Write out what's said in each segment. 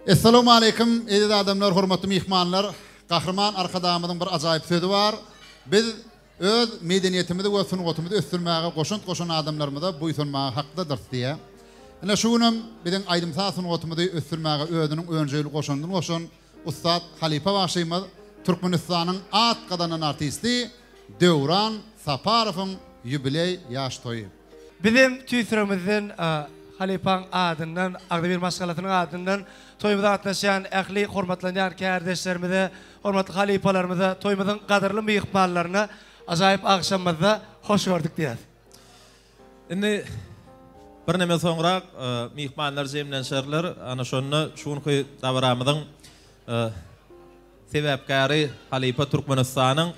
Essalawmaleýkim eziz adamlar hormatly myhmanlar Gahryman Arkadagymyzyň bir ajaýyp sözi bar biz öz medeniýetimizi we sungatymyzy ösdürmäge goşant goşan adamlarymyza buýsanmaga hakdadyrys diýýär. Ine şu günem biziň aýdym-saz sungatymyzy ösdürmäge özüniň önjeýli goşandyny goşan ussat halypa bagşymyz Türkmenistanyň at gazanan artisti Döwran Saparowyň ýubileý ýaş toýy. Bizem tüýs ýüregimizden halypaň adyndan, agzybir maşgalasynyň adyndan toýumyza gatnaşýan ähli hormatlanýan kärdeşlerimize, hormatly halypalarymyza, toýumyzyň gadyrly myhmanlaryna ajaýyp agşamymyzda hoş gördük diýýäs. Indi birneme soňrak myhmanlar jemlenşerler. Ana şonda şu günki dabaramyzyň sebäpkäri halypa Türkmenistanyň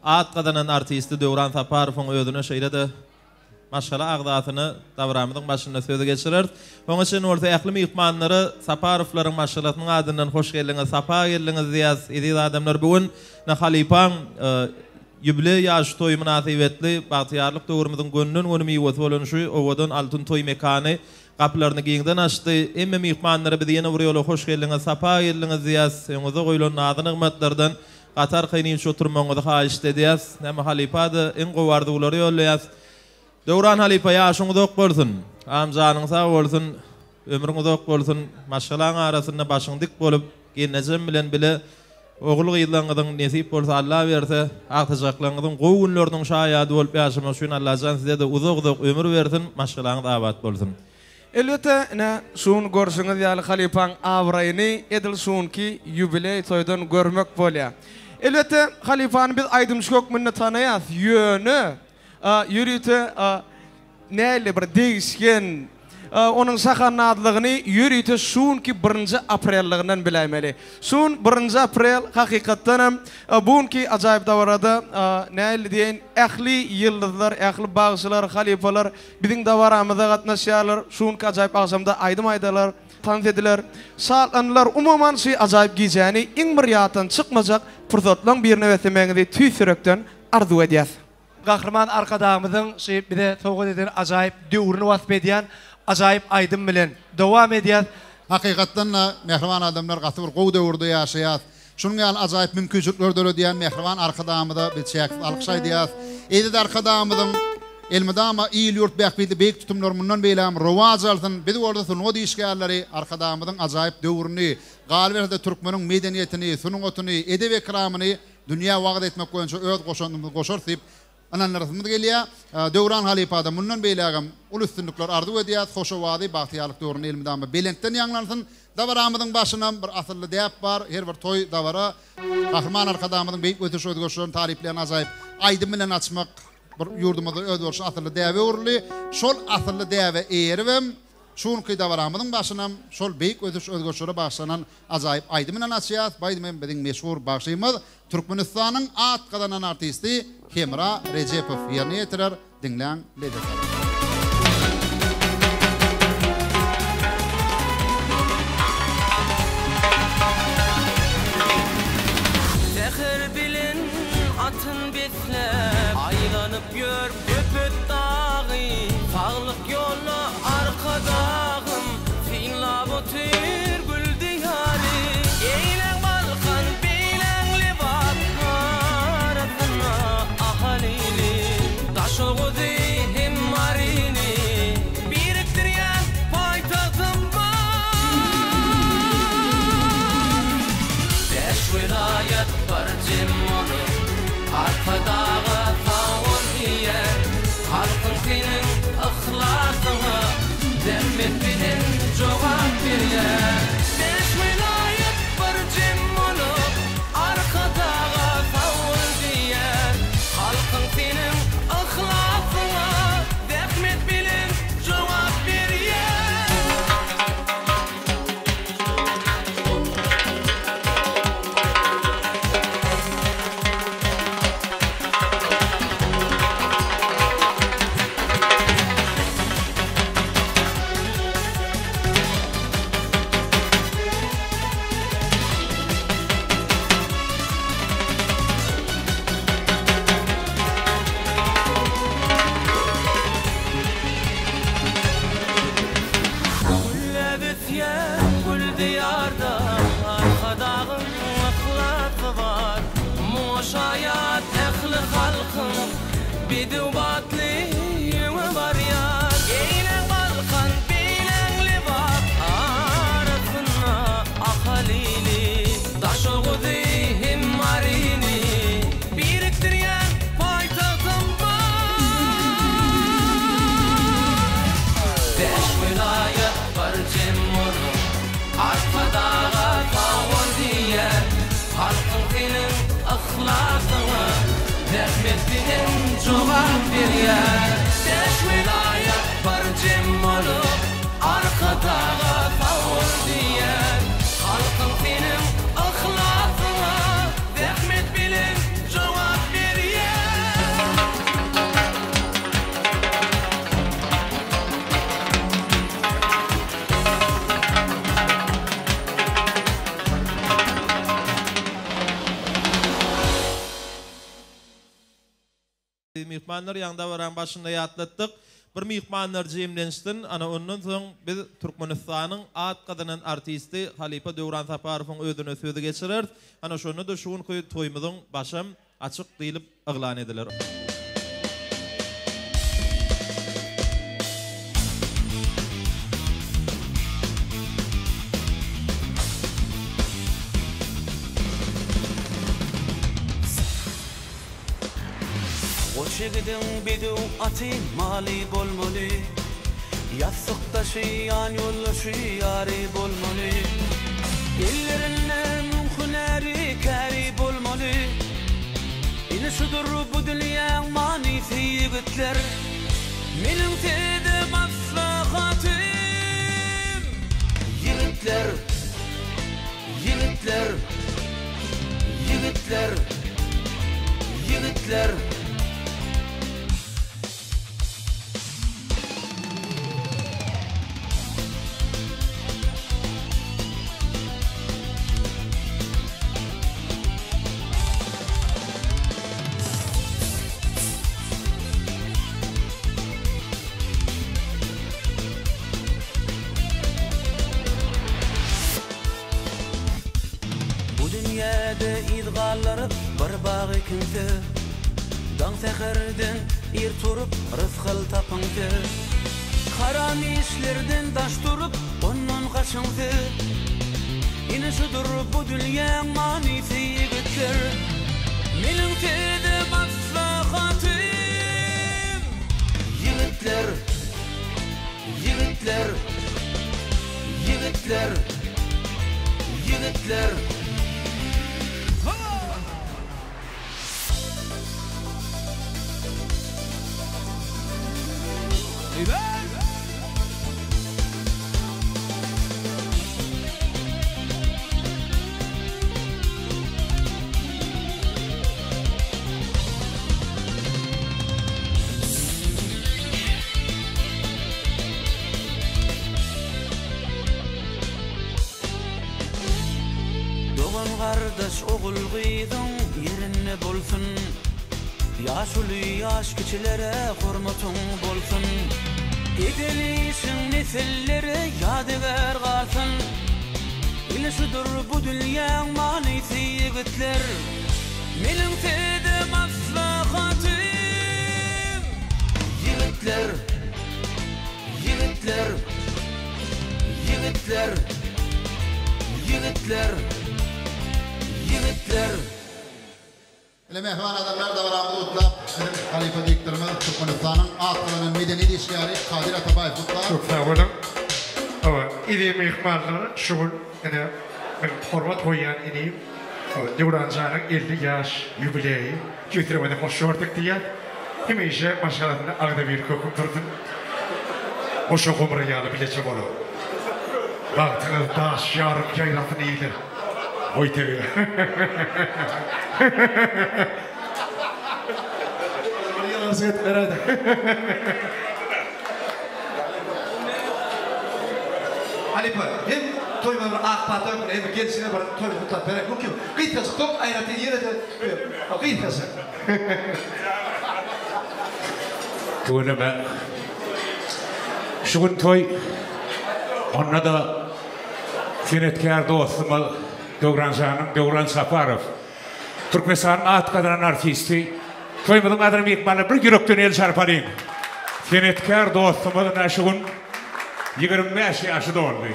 at gazanan artisti Döwran Saparowyň özüne şeýle-de maşgala agzasyna dabaramyzyň başynda sözi geçireris. Oňa çenli bolsa ähli myhmanlara Saparowlaryň maşgalasynyň adyndan hoş geldiňiz, sapa geldiňiz diýýäs. Eziz adamlar bu gün halypaň Ýubileý ýaş toýy mynasybetli bagtyýarlyk döwrümiziň gönden-göni miwesi bolan şu owadan altyn toý mekany gapylaryny giňden açdy. Hemme myhmanlara biz ýene bir ýola hoş geldiňiz, sapa geldiňiz diýýäs. Öňüňizde goýlan nazy-nygmatlardan gaty arkaýyn iýip oturmagyňyzy haýyşt edýäs. Näme halypa-da iň gowy arzuwlary ýollaýas. Döwran halypa ýaşyň uzak bolsun. Agam janyň sag bolsun. Ömrüň uzak bolsun. Maşgalaň arasynda başyň dik bolup, gelnejem bilen bile ogul-gyzlaňyzyň nesip bolsa Alla berse, agtyjaklaňyzyň gowy günleriniň şaýady bolup ýaşamak üçin Allajan size-de uzak-uzak ömür bersin, maşgalaňyz abat bolsun. Elbetde, ine, şu gün görşüňiz ýaly halypaň abraýyny edil şu günki ýubileý toýdan görmek bolýar. Elbetde, halypany biz aýdymçy hökmünde tanaýas, ýöne Ýörite nähili bir degişgen, onuň şahandazlygyny ýörite şu günki birinji aprellygyndan biläýmeli. Şu gün birinji aprel hakykatdan hem bu günki ajaýyp dabarada nähili diýeýin, ähli ýyldyzlar, ähli bagşylar, halypalar biziň dabaramyza gatnaşýarlar. Şu günki ajaýyp agşamda aýdym aýdarlar, tans ediler, şatlanylar. Umuman şu ajaýyp gijäni iň bir ýatdan çykmajak pursatlaryň birine beslemegiňizi tüýs ýürekden arzuw edýäs. Gahryman Arkadagymyzyň şu bize sowgat eden ajaýyp döwrüni wasp edýän ajaýyp aýdym bilen dowam edýäs. Hakykatdan-da, mähriban adamlar, gaty bir gowy döwürde ýaşaýas. Şunuň ýaly ajaýyp mümkinçilikleri döredýän mähriban Arkadagymyza biz çäksiz alkyş aýdýas. Eziz Arkadagymyzyň elmydama il-ýurt bähbitli beýik tutumlary mundan beýlägem rowaç alsyn. Biz bolsa sungat işgärleri Arkadagymyzyň ajaýyp döwrüni, galyberse-de türkmeniň medeniýetini, sungatyny, edep-ekramyny dünýä wagyz etmek boýunça öz goşandymyzy goşarys diýip ynandyrasymyz gelýär. Döwran halypada mundan beýlägem uly üstünlikler arzuw edýäris. Hoş owazy bagtyýarlyk döwründe elmydama belentden ýaňlansyn. Dabaramyzyň başynam bir asylly däp bar. Her bir toý, dabara Gahryman Arkadagymyzyň beýik ösüş-özgerişlerini taryplaýan ajaýyp aýdym bilen açmak bir ýurdumyzda özboluşly asylly däbe öwrüldi. Şol asylly däbe eýeribem Şu günki dabaramyzyň başynam şol beýik ösüş-özgerişlere bagyşlanan ajaýyp aýdym bilen açýas. Bu aýdym hem biziň meşhur bagşymyz, Türkmenistanyň at gazanan artisti Hemra Rejepow ýerine ýetirer. Diňläň, lezzet alyň. Säher bilen atyn besläp, aýlanyp ýör Köpetdagy. Saglyk Ýolda Arkadagym synlap otyr gül diýary. Eýläň Balkan, beýläň Lebap, arasynda Ahal ili. Daşoguzy hem Maryny birikdirýän paýtagtym bar. Bäş welaýat bir jem bolup, Arkadaga sag bol diýýär. Halkyň seniň yhlasyňa zähmet bilen jogap berýär. Bäş welaýat bir jem bolup, Arkadaga sag bol diýýär. Halkyň seniň yhlasyňa zähmet bilen jogap berýär. jogap berýär. Bäş welaýat bir jem bolup, Arkadaga sag bol diýýär. Halkyň seniň yhlasyňa zähmet bilen jogap berýär. Biz myhmanlar ýaňy dabaranyň başynda ýatlatdyk. Bir myhmanlar jemlenişsin, ana ondan soň biz Türkmenistanyň at gazanan artisti halypa Döwran Saparowyň özüne sözi geçireris. Ana şonda-da şu günki toýumyzyň başam açyk diýlip yglan ediler. Goç ýigidiň bedew aty maly bolmaly, Ýassykdaşy, ýanýoldaşy, ýary bolmaly. Ellerinde müň hünäri, käri bolmaly. Ine şudur bu dünýäň manysy ýigitler. Meniň size maslahatym. Ýigitler! Ýigitler! Ýigitler! Ýigitler! Bu dünýäde yz galdyryp bir bag ekiňse, Daň säherden ir turup rysgal tapyňsa, Haram işlerden daş durup ondan gaçyňsa, Ine şudur bu dünýäň manysy ýigitler. Meniň size maslahatym ýigitler. Ýigitler, ýigitler, ýigitler. Dogan-gardaş, ogul-gyzyň ýerinde bolsun. Ýaşuly ýaş kiçilere hormatyň bolsun. Eden işiň nesillere ýadygär galsyn. Ine şudur bu dünýäň manysy ýigitler. Meniň size maslahatym. Ýigitler, ýigitler, ýigitler, ýigitler, ýigitler. Ine mähriban adamlar dabaramyzy gutlap biziň halypa diktorymyz Türkmenistanyň at gazanan medeniýet işgäri Kadyr Atabaýew gutlar. Köp sag boluň. Hawa, eziz myhmanlar, şu gün ine meniň hormat goýýan inim Döwran janyň 50 ýaş ýubileýi. Tüýs-ýüregimizden hoş gördük diýýäs. Hemişe maşgalasynda agzybirlik höküm sürsün. Goşa gumry ýaly bileje boluň. Bagtyňyz daş ýaryp ýaýrasyn ile. Goý tebigy. Bir ýylanjyk edip beräýdä. Halypa, hem toýuma bir ak pata hökmünde, hem gelşiňe bir toýuny gutlap beräý. Mümkin, gysgajyk soň aýratyn ýene-de gysgajyk. Tüweleme. Şu gün toý. Onda-da senetkär dostumyz Döwran janyň, Döwran Saparow. Türkmenistanyň at gazanan artisti. Toýumyzyň gadyry myhmanlar bir ýürekden el çarpalyň. Senetkär dostumyz ine şu gün 25 ýaşy doldy.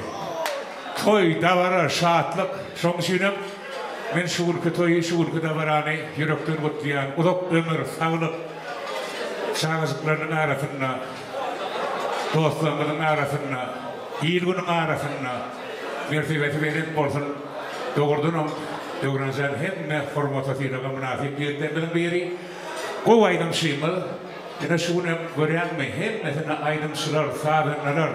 Toý, dabara, şatlyk. Şonuň üçinem men şu günki toýy, şu günki dabarany ýürekden gutlaýan. Uzak ömür, saglyk, çagajyklarynyň arasynda, dostlarymyzyň arasynda, il-günüň arasynda mertebesi belent bolsun. Dogrudanam, Döwran jan hemme hormata-sylaga mynasyp ýigitlerimiziň biri. Gowy aýdymçymyz. Ine şu günem görýäňmi hemmesine aýdymçylar, sazandalar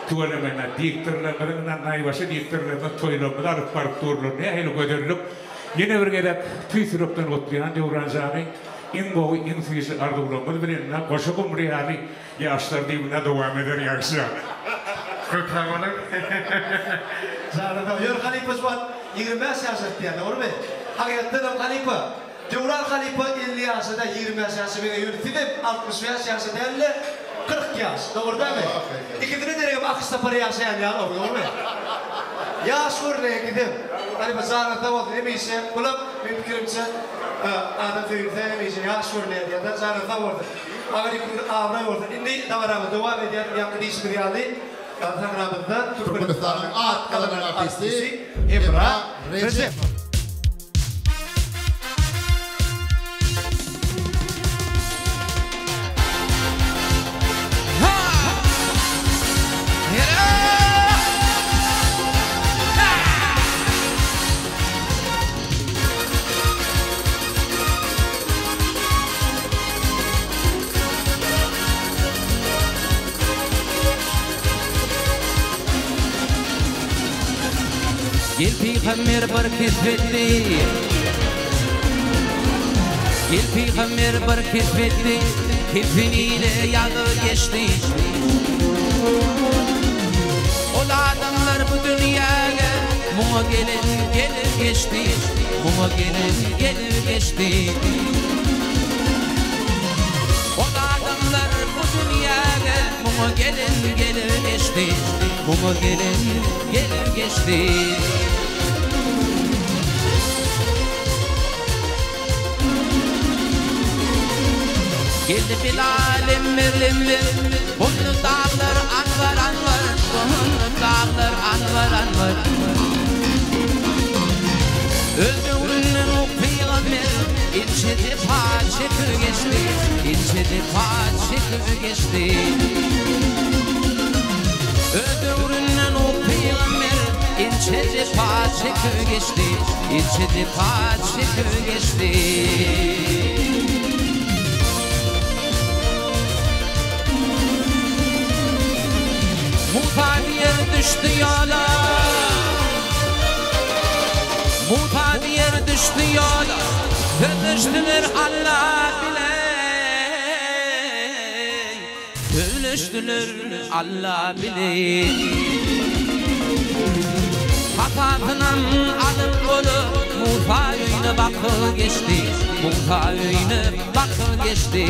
tüweleme ine diktorlarymyzyň ine naýbaşy diktorlarymyz toýlarymyzy alyp baryp durlar. Nähili gözellik. Ýene bir gezek tüýs ýürekden gutlaýan Döwran jany. Iň gowy, iň süýji arzuwlarymyz bilen ine goşa gumry ýaly Ýaşlar diýibine dowam eder ýagşyjan. Köp sag boluň. Janyň sag. Ýöne halypa şu wagt 25 ýaşa diýýär, dogrymy? Hakykatdan hem halypa. Döwran halypa 50 ýaşa däl, 25 ýaşa meňzeýär. Ýöne sizem 65 ýaşa däl-de, 40 ýaş. Dogry dälmi? Ikisine deregem Akyş Sapar ýaşaýan ýaly, dogrymy? Ýaş görünýär ikisem. Halypa janyň sag bolsun hemişe. Bulam meň pikirimçe adam söýünse hemişe ýaş görünýär diýýär. Janyň sag bolsun. Agyr ýüküňiz abraý bolsun. Indi dabaramyz dowam edýär. Ýaňky diýşimiz ýaly, sahnamyzda Türkmenistanyň at gazanan artisti Hemra Rejepow. Gel pygamber bir kesp etdi. Gel pygamber bir kesp etdi. Kefeniyle ýazyp geçdi. Ol adamlar bu dünýäge muňa gelen gelip geçdi. Muňa gelen gelip geçdi. Ol adamlar bu dünýäge muňa gelen gelip geçdi. Muňa gelen gelip geçdi. Geldi Bilal emmer emmer Boldy daglar anbar anbar Boldy daglar anbar anbar Öz döwründen o pygamber Inçe jepa çekip geçdi Inçe jepa çekip geçdi Öz döwründen o pygamber Inçe jepa çekip geçdi Inçe jepa çekip geçdi. Musa diýer düşdi ýola Musa diýer düşdi ýola Sözleşdiler Alla bile Sözleşdiler Alla bile. Hasasynam alyp goly Musa öýüne bakyp geçdi. Musa öýüne bakyp geçdi.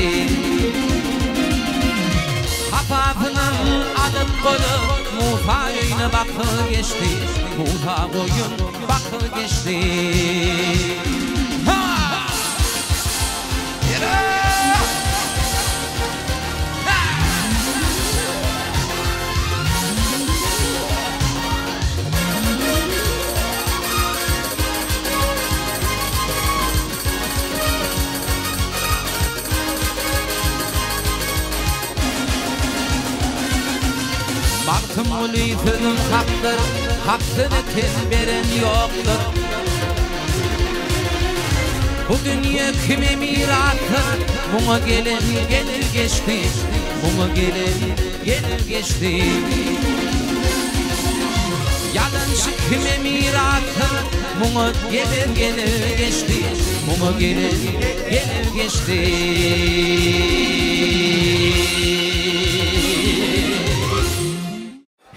Hasasynam alyp goly Musa öýüne bakyp geçdi. Musa goýun bakyp geçdi. Ha! Magtymguly sözüm hakdyr, hak söze ten beren ýokdur. Bu dünýe kime mirasdyr, muňa gelen gelir geçdi, muňa gelen gelir geçdi. Ýalançy kime mirasdyr, muňa gelen gelir geçdi, muňa gelen gelir geçdi.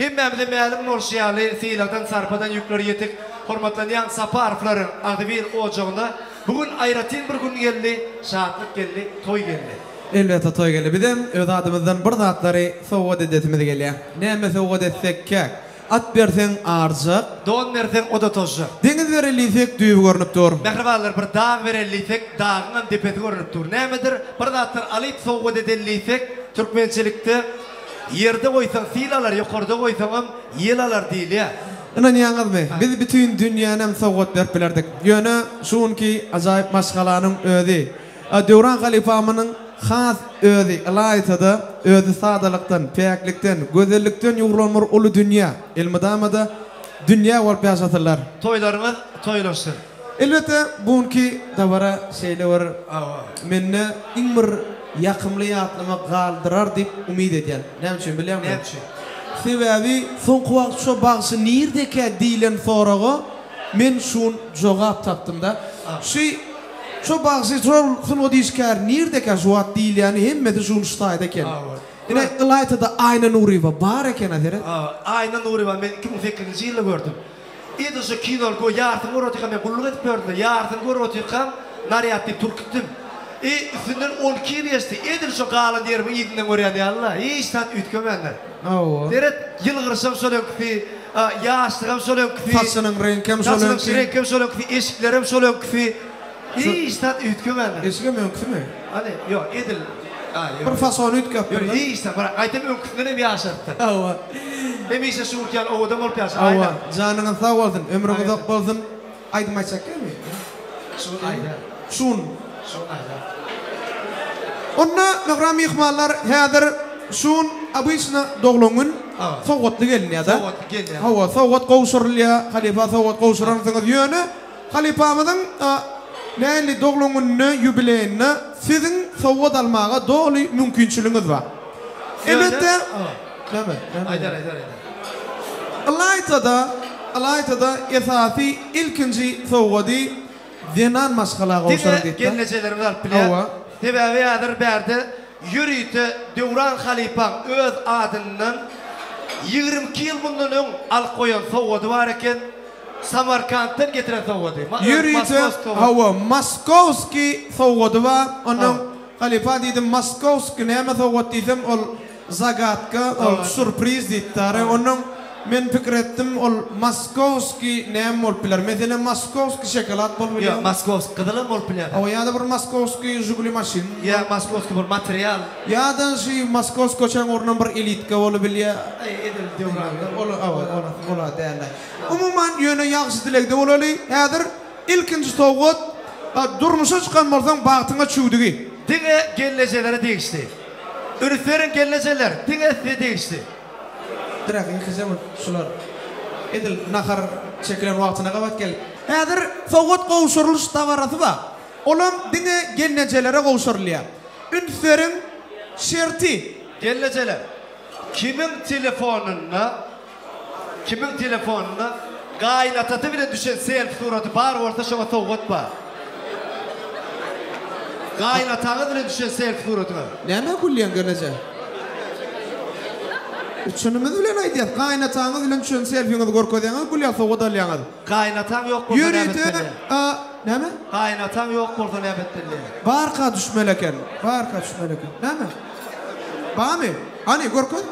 Hemmämize mälim bolşy ýaly, sylagdan, sarpadan ýükleri ýetik hormatlanýan Saparowlaryň agzybir ojagyna bu gün aýratyn bir gün geldi, şatlyk geldi, toý geldi. Elbetde toý geldi. Bizem öz adymyzdan bir zatlary sowgat edesimiz gelýär. Näme sowgat etsekkäk? At berseň arjak. Don berseň o-da tozjak. Deňiz bereli diýsek düýbi görnüp dur. Mähribanlar bir dag bereli diýsek dagyňam depesi görnüp dur. Nämedir bir zatlar alyp sowgat edeli diýsek türkmençilikde Ýerde goýsaň sil alar, ýokarda goýsaňam ýel alar diýilýär. Ynanýaňyzmy, biz bütin dünýänem sowgat berip bilerdik. Ýöne şu günki ajaýyp maşgalanyň özi, Döwran halypamynyň has özi, ylaýta-da, özi sadalykdan, päklikden, gözellikden ýugrulan bir uly dünýä, elmydama-da dünýä bolup ýaşasynlar. Toýlaryňyz toýlaşsyn. Elbetde, bu günki dabara şeýle bir mende iň bir ýakymly ýatlama galdyrar diýip umyt edýän. Näme üçin bilýäňmi? Näme üçin? Sebäbi soňky wagt şo bagşy nirdekä diýlen soraga men şu gün jogap tapdym-da. Şu şo bagşy, şol sungat işgäri nirdekä şu wagt diýilýäni hemmesi şu gün şu taýda eken. Ine, ylaýta-da Aýna Nuryýewa bar eken-a seret. Aýna Nuryýewa men 2008-nji ýylda gördüm. Edil şu kinony gö ýarsyny görüp otyrkam men gulluk edip ýördüm-de, ýarsyny görüp otyrkam narýad diýip turup gitdim. I üstünden 12 ýyl geçdi, edil şo galan ýerimiň yzyndan görýän ýaly-la, hiç zat üýtgemändir. Hawa. Seret, ýylgyryşam şol öňküsi, ýaşlygam şol öňküsi. Saçynyň reňkem şol Saçynyň öňki. reňkem şol öňküsi, eşiklerem şol öňküsi. Hiç zat üýtgemändir. Eşigem öňküsimi? Hany, ýok, edil, a, ýok. Bir fasony üýtgäpdir. Ýok, hiç zat, bir gaýtam öňküsinden hem ýaşarypdyr. Hawa. Hemişe şu günki ýaly owadan bolup ýaşa, Hawa, Aýna. janyňyz sag bolsun, ömrüň uzak bolsun. Aýdym aýtjak dälmi? Şu gün aýdar. Şu gün. Şu gün aýdar. Onda, mähriban myhmanlar, häzir şu gün obyçno doglan gün sowgatly gelinýär-de. Sowgatly gelinýär. Hawa, sowgat gowşurylýar, halypa sowgat gowşurarsyňyz. Ýöne Halypamyzyň nähili doglan gününe, ýubileýine siziň sowgat almaga doly mümkinçiligiňiz bar. Elbetde, näme? Aýdar, aýdar, aýdar. Ylaýta-da, ylaýta-da esasy ilkinji sowgady zenan maşgala gowşuryň Diňe diýip-de. gelnejelerimiz alyp bilýär. Hawa. Sebäbi häzir bärde ýörite Döwran halypaň öz adyndan 22 ýyl mundan öň alyp goýan sowgady bar eken. Samarkantdan getiren sowgady. Ýörite, hawa, moskowskiý sowgady bar. Onnoň, halypa diýdim, moskowskiý näme sowgat diýsem, ol zagadka, ol sýurpriz diýipdi. Ara, onnoň men pikir etdim, ol moskowskiý näme bolup biler? Meselem, moskowskiý şokolad bolup bilýär. Ýok, moskowskiý gyzylam bolup bilýär. Hawa, ýa-da bir moskowskiý žiguli maşyn. Ýa moskowskiý bir material. Ýa-da şu moskowskiý köçäň ugrundan bir elitka bolup bilýär. Aý, edil döwranlar. Ol, hawa, ol-a däl-le. Umuman ýöne ýagşy dilegde bolaly. Häzir ilkinji sowgat durmuşa çykan bolsaň bagtyňa çüwdügi. Diňe gelnejelere degişli. Üns beriň gelnejeler, diňe size degişli. Dirak ýekeje bir şular edil nahar çekilen wagtyna gabat gelip. Häzir sowgat gowşurylyş dabarasy bar. Olam diňe gelnejelere gowşurylýar. Üns beriň şerti. Gelnejeler, kimiň telefonynda Kimiň telefonynda gaýynatasy bilen düşen selfi suraty bar bolsa şoňa sowgat bar. Gaýynataňyz bilen düşen selfi suratyňyz. Nämä gülýäň gelneje? Çynymyz bilen aýdýas, gaýynataňyz bilen düşen selfiňizi görkezýäňiz, gülýäs sowgat alýaňyz. Gaýynataň ýok bolsa näme Ýörite etmeli? näme? Gaýynataň ýok bolsa näme etmeli? Barka düşmeli eken. Barka düşmeli eken. Näme? Barmy? Hany, görkez.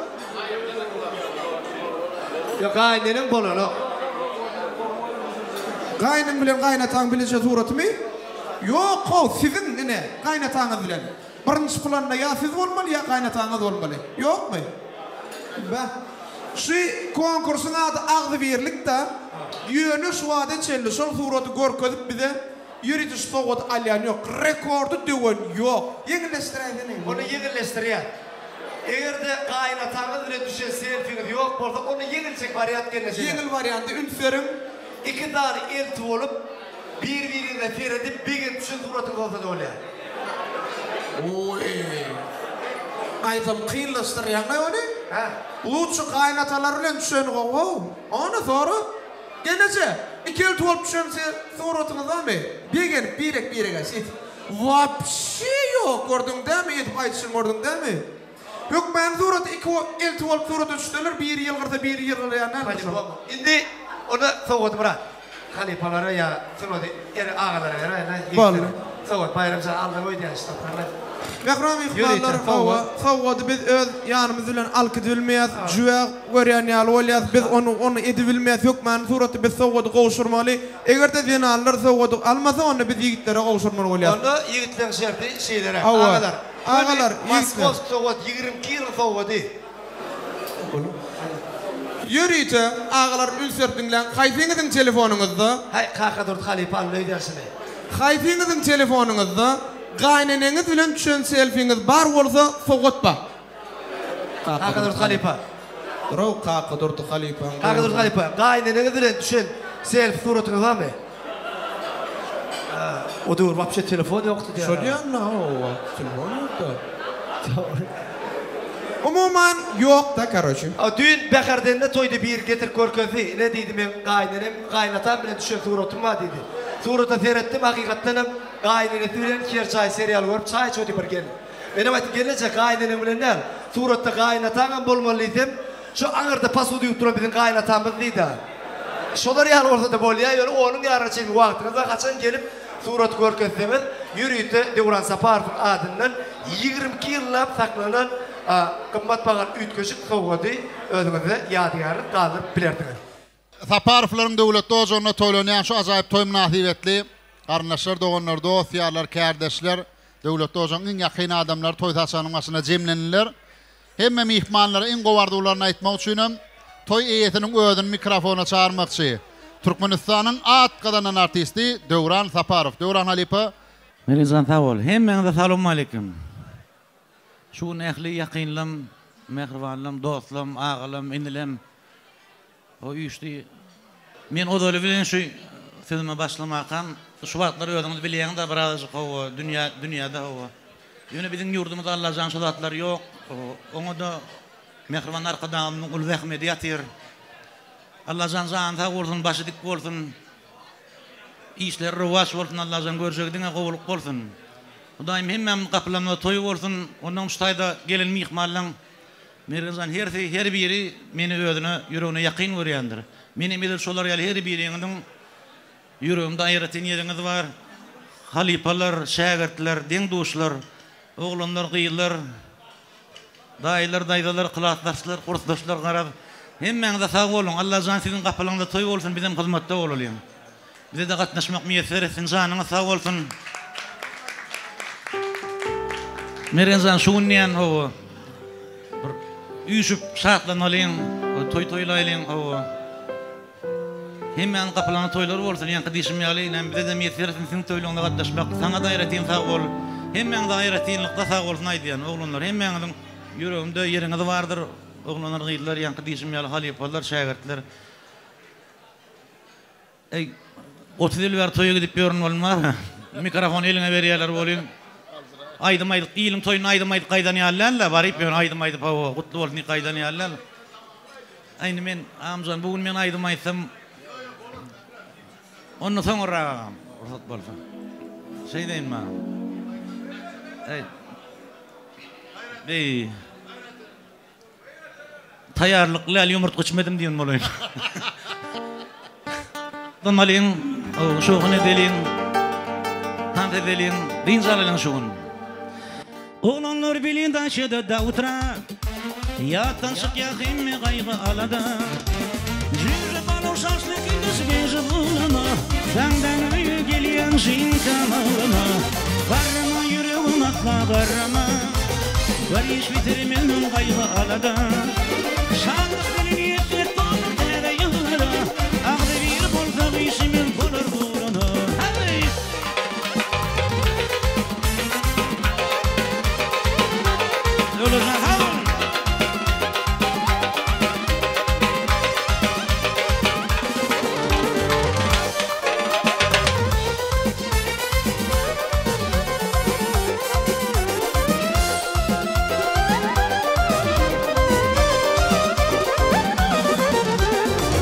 Ýok, gaýyneneň bolanok. Gaýynyň bilen gaýynataň bileje suratymy? Ýok-how, siziň, ine, gaýynataňyz bilen. Birinji planda ýa siz bolmaly, ýa gaýynataňyz bolmaly. Ýokmy? Beh. Şu konkursyň ady Agzybirlik-dä. Ýöne şu wagta çenli şol suraty görkezip bize Ýörite şu sowgady alýan ýok. Rekordy döwen ýok. Ýeňilleşdiräýsene. Ony ýeňilleşdirýär. Eger-de gaýynataňyz bilen düşen selfiňiz ýok bolsa, onda ýeňiljek wariant gelnejeler. Ýeňil warianty üns beriň. Iki sany elti bolup, bir-biriňize seredip begenip düşen suratyňyz bolsa-da bolýar. Oý. Gaýtam kynlaşdyrýaňlaý ony. Hä? Lutşy gaýynatalar bilen düşeni gowy-ow. Ony sora. Gelneje, ikelti bolup düşen suratyňyz barmy? Begenip birek-birege şeýdip. Wapşe ýok, gördüň dämi, edip aýdyşyny gördüň dämi? Hökmany surat iki elti bolup surata düşseler, biri ýylgyrsa, biri ýylgyrýan däldir şol. Indi onda sowgady Myrat halypalara ýa sunady ere agalara beräýle. Boldy. Sowgat Baýram jan aldyň öýdýän şu tapgyrda. Mähriban myhmanlar, hawa, sowgady biz öz ýanymyz bilen alyp gidibilmeýäs, jübä görýän ýaly bolýas, biz ony ony edibilmeýäs, hökmany suratda biz sowgady gowşurmaly. Eger-de zenanlar sowgady almasa, onda biz ýigitlere gowşurmaly bolýas. Onda ýigitleň şerti şeýleräk, Hawa, agalar, agalar, göni ýigitler. Moskowsk sowgat, 22 ýylyň sowgady. Ýörite, agalar üns berip diňläň, haýsyňyzyň telefonyňyzda. Haý, Kakadurdy halypa aldy öýdýän şuny. Haýsyňyzyň telefonyňyzda gaýneneňiz bilen düşen selfiňiz bar bolsa sowgat bar. Kakadurdy halypa. Durow Kakadurdy halypaň. Kakadurdy halypa, gaýneneňiz bilen düşen selfi suratyňyz barmy? O döwür wapşe telefon ýokdy diýýär. Şo diýýän-dä, hawa, telefon ýokdy. Umuman, ýok-da, karoçi. A düýn Bäherdende toýda biri getirip görkezdi. Ine diýdi, meň gaýynenem, gaýynatam bilen düşen suratym bar diýdi. Surata seretdim, hakykatdanam gaýynenesi bilen Kerçaý serialy görüp çaý içip otyr bir gelin. Menem aýtdym, gelneje, gaýyneneň bilen däl, suratda gaýynataňam bolmaly diýsem, Şu aňyrda posuda ýuwup duran biziň gaýynatamyz diýdi. Şolar ýaly bolsa-da bolýar, ýöne onuň ýaryna çenli wagtyňyz bar, haçan gelip suraty görkezseňiz, ýörite Döwran Saparowyň adyndan 22 ýyllap saklanan gymmat bahaly üýtgeşik sowgady özüňize ýadygärlik galdyryp bilersiňiz. Saparowlaryň döwletli ojagynda toýlanýan şu ajaýyp toý mynasybetli garyndaşlar, doganlar, dost-ýarlar, kärdeşler, döwletli ojagyň iň ýakyn adamlary toý saçagynyň başynda jemlendiler. Hemme myhmanlara iň gowy arzuwlaryny aýtmak üçinem toý eýesiniň özüni mikrofona çagyrmakçy. Türkmenistanyň at gazanan artisti Döwran Saparow. Döwran halypa. Melijan sag bol. Hemmäňize salowmaleýkim. Şu gün ähli ýakynlam, mähribanlam, dostlam, agalam, inilem o üýşdi. Men ozaly bilen şu sözüme başlamakam, şu wagtlar özüňiz bilýäňiz-ä birazajyk hawa, dünýä dünýäde hawa. Ýöne biziň ýurdumyzda Allajan şo zatlar ýok. Oňa-da mähriban Arkadagymyzyň uly zähmedi ýatyr. Allajan jany sag bolsun, başy dik bolsun. Işleri rowaç bolsun Allajan görjegi diňe gowulyk bolsun. Hudaýym hemmämiziň gapylarymyzda toý bolsun. Onnoň şu taýda gelen myhmanlaň Mergenjan hersi her biri meni özüne ýüregine ýakyn görýändir. Menem edil şolar ýaly her biriňiziň ýüregimde aýratyn ýeriňiz bar. Halypalar, şägirtler, deň-duşlar, oglanlar, gyzlar. Daýylar, daýzalar, klasdaşlar, kursdaşlar garaz hemmäňize sag boluň. Allajan siziň gapylaňyzda toý bolsun bizem hyzmatda bolalyň. Bizede gatnaşmak miýesser etsin janyňyz sag bolsun. Mergenjan şu gün diýen hawa bir üýşüp şatlanalyň, toý toýlaýlyň hawa. Hemmäniň gapylaryna toýlar bolsun, ýaňky diýşim ýaly, inem bize-de miýesser etsin siziň toýlaryňyza gatnaşmak. Saňa-da aýratyn sag bol. Hemmäňize aýratynlykda sag bolsun aýdýan, oglanlar. Hemmäňiziň ýüregimde ýeriňiz bardyr, oglanlar, gyzlar, ýaňky diýşim ýaly halypalar, şägirtler. Eý, 30 ýyl bäri toýa gidip ýörün bolmar. Mikrofony eliňe berýärler welin, aýdym aýdyp, iliň toýunda aýdym aýdyp gaýdan ýaly däl-de, baryp ýöne aýdym aýdyp, hawa, gutly bolsun diýip gaýdan ýaly däl. Indi men Amjan bu gün men aýdym aýtsam onda soňra agam rugsat bolsa. Şeýdeýin maňa. Eý. Eý. Taýýarlykly däl ýumurtga içmedim diýen bolaýyn. Dynmalyň, şowhun edeliň, tans edeliň, dynç alalyň şu gün. Oglanlar bilen daşyda da utra Ýatdan çykýar hemme gaýgy alada Jüýje balaw şaşlyk ediş beji bulama Daňdan öýe gelýän jyn kamalyma Garrama ýüregim asla garrama Bar iş bitirmedim gaýgy alada Şatlyk bilen ýetsek bolar täze ýyllara Agzybir bolsak işimiz bolar ugruna Heý!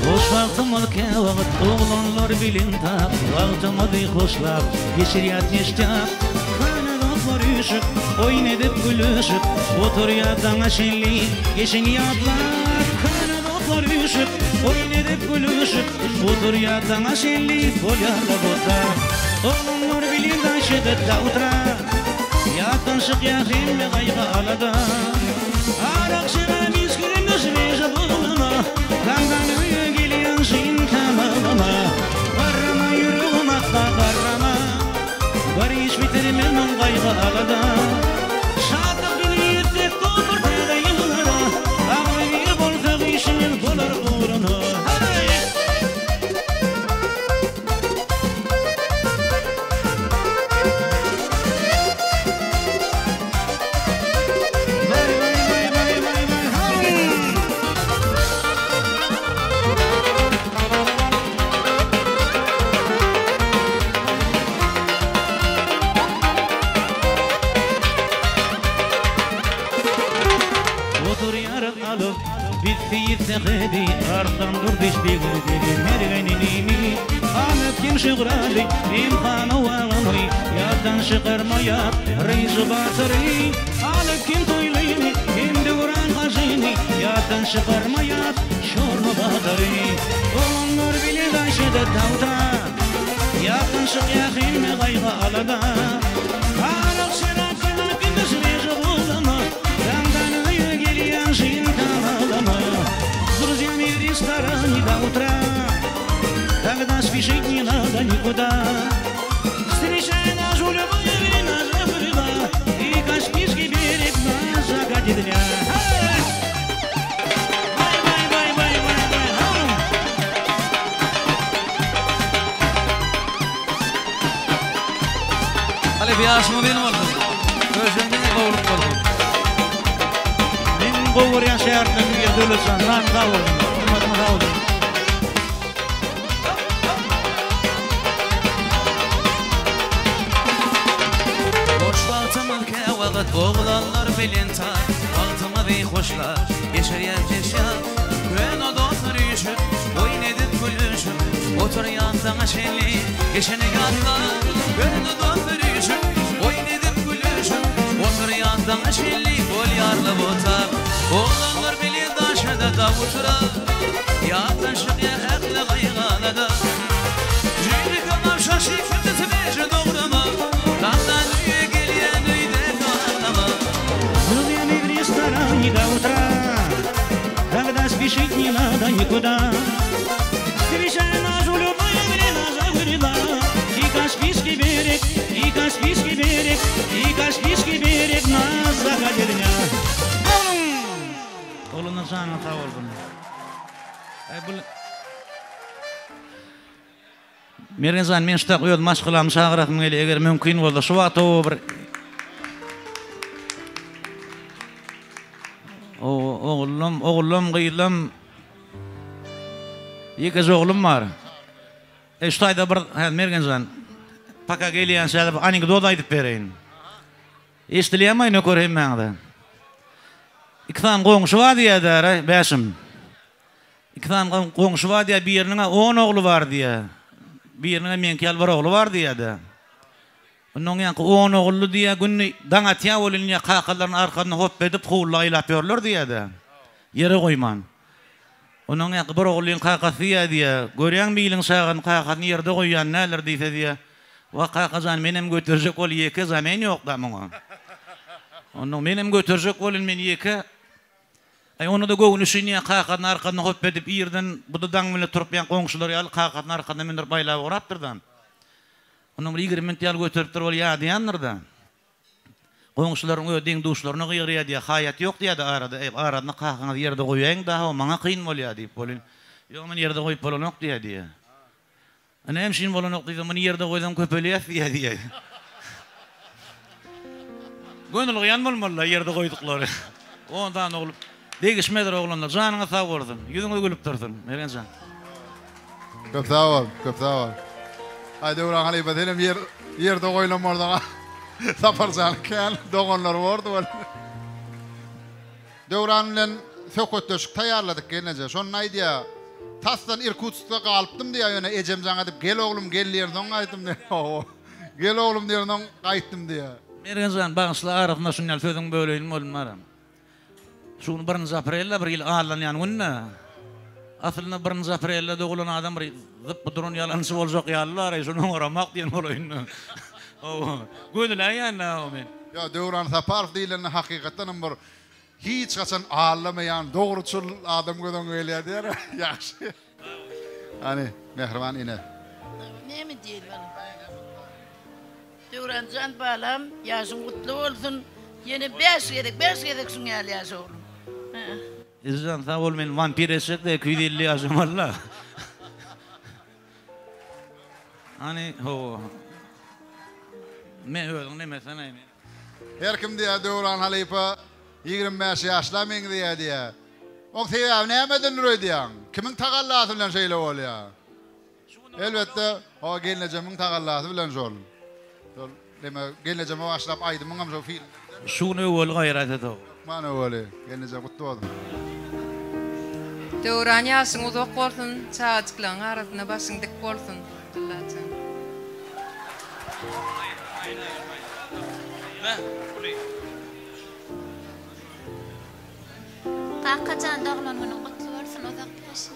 Boş wagtymyz käwagt oglanlar bilen tap Wagtymyzy hoşlap geçirýäs neştýap Köne dostlar üýşüp oýun edip gülüşip Oturýas daňa çenli geçeni ýatlap Köne dostlar üýşüp oýun edip gülüşip Oturýas daňa çenli bolýarlar otap Oglanlar bilen daş edip da utra Ýatdan çykýar hemme gaýgy-alada Arak şerap içgiden düşmeýje bogluma Daňdan öýe gelýän şyn kamalyma Garrama ýüregim asla garrama Bar iş bitirmedim gaýgy-alada Şatlyk bilen ýetsek dolar täze ýyllara Agzybir bolsak işimiz bolar ugruna Haý! Oturýarys alyp biz Seýit Sähedi, Arslan Durdyş begiň begi Mergenini, Ahmet hem Şygraly, hem Hanow agany, Ýatdan çykarmaýar Ryžy batyry, Alyp kim Toýlyny, hem Döwran hajyny, Ýatdan çykarmaýar Çorly batyry. Oglanlar bile gaýşyda tagta, Ýatdan çykýar hemme gaýgy-alada. Arak, şerap, gazap, gündüz reje bolama, Daňdan öýe gelýän jyn tamalama. S druzyami w restorane do utra, Тогда спешить не надо никуда. Встречай нас в любое время забыла, И Каспийский берег на закате дня. Halypa ýaşyň uzyn bolsun. Köşegiň diňe gowulyk bolsun. Meň gowy görýän şägirtlerim biri Döwletjan janyň sag bolsun. Hymmatyňa sag bolsun. Boş wagtymyz käwagt oglanlar bilen taý Wagtymyzy hoşlap geçirýäs jeşýap Köne dostlar üýşüp oýun edip gülüşip Oturýas daňa çenli geçeni ýatlap Köne dostlar üýşüp oýun edip gülüşip Oturýas daňa çenli bolýarly otag Oglanlar bilen daşyda da oturar Ýatdan çykýar ähli gaýgy-alada Jüýje tamam şaşy kimdi beje dograma Daňdan öýe gelýän öýde galama. Друзьями в ресторане до утра Когда спешить не надо никуда Встречай нас в любое время загреба И Каспийский берег, и Каспийский берег И Каспийский берег на закате дня Oglanlar janyňyz sag bolsun. Aý bul Mergen jan men şutak öz maşgalamy çagyrasym gelýär eger mümkin bolsa şu wagt oba bir Ogullum ogullum gyzlam ýekeje oglum bar. E şu taýda bir hä Mergen jan paka gelýänçä bir anekdot aýdyp bereýin. Eşdilýärmi nöker hemmäňize? Iki sany goňşy bar diýýär-dä, Bäşim. Iki sany goňşy bar diýýär, biriniň-ä on ogly bar diýýär. Biriniň-ä meňki ýaly bir ogly bar diýýär-dä. Onda oň ýaňky on ogully diýýär, günde daň atýar welin diýýär, kakalaryny arkasynda hopba edip, howluda aýlap ýörler diýýär-dä. Ýere goýman. Onda oň ýaňky bir ogullyň kakasy diýýär diýýär, görýäňmi iliň çagasyny kakasyny ýerde goýýan däldir diýse diýýär. Wah, kaka jan, menem göterjek bol, ýeke zamen ýok-da muňa. Onda menem göterjek bolyn, men ýeke. Aý, onda-da göwni üçin ýa kakasyny arkasyna hopba edip, irden bu-da daň bile turup, ýa goňşular ýaly kakasyny arkasyna mündürip aýlap ugrapdyr-da. Ondan bir 20 minut ýaly göteripdir, ol ýadaýandyr-da. Goňşularyň öz deň-duşlaryna gygyrýar diýýär, haýat ýok diýýär-de arada, eý, arasynda kakaňyzy ýerde goýaýyň dagy, maňa kyn bolýar diýip, welin, ýok, men ýerde goýup bolanok diýýär diýýär. Näme üçin bolanok diýsem, muny ýerde goýsaň köpelýäs diýýär diýýär. Gönülgyan bolmaly-da ýerde goýduklary. On sany ogul. Degişmedir oglanlar. Janyňyz sag bolsun. Ýüzüňiz gülüp dursun. Mergen jan. Köp sag bol, köp sag bol. Aý Döwran halypa senem ýer ýerde goýlan bolsaň Saparjanyň kän doganlary bordy weli. Döwran bilen söhbetdeşlik taýýarladyk gelneje. Şonda aýdýar, Tasdan Irkutskda galypdym diýýär, ýöne ejem jaň edip gel oglum gel diýensoň gaýtdym diýýär. Hawa. Gel oglum diýensoň gaýtdym diýýär. Mergen jan, bagyşla arasynda şuny ýaly sözüňi böleýin boldum baram. Şu gün birinji aprelde bir ýyl allanýan günde. Aslynda birinji aprelde dogulan adam bir zypby duran ýalançy boljak ýaly-la, şuny oňaramak diýen bolaýyn. Hawa. Gözläýän-dä men. Ýa Döwran Saparow diýlende hakykatdan hem bir hiç haçan aldamaýan dogruçyl adam göz öňüňe gelýär diýer. Ýagşy. Hany, mähriban ene. Näme diýeli balam. Döwranjan balam ýaşyň gutly bolsun. Ýene bäş gezek, bäş gezek şuň ýaly ýaşa oglum. Ejejan sag bol men wampir etjekde 250 ýaşamalyda. Hany hawa. Men özüň nemesene men. Her kim diýýär Döwran halypa 25 ýaşla meňzeýär diýýär. Oň sebäbi nämedendir öýdýäň? Kimiň tagallasy bilen şeýle bolýar? Elbetde, o gelnejemiň tagallasy bilen şol. Şol neme gelnejeme başlap aýdymyňam şol film. Şu gün öweli gaýrat et ow. Hökman öweli. Gelneje gutly bolsun. Döwran ýaşyň uzak bolsun çagajyklaň arasynda başyň dik bolsun Allajan. Kakajan doglan günüň gutly bolsun uzak ýaşa.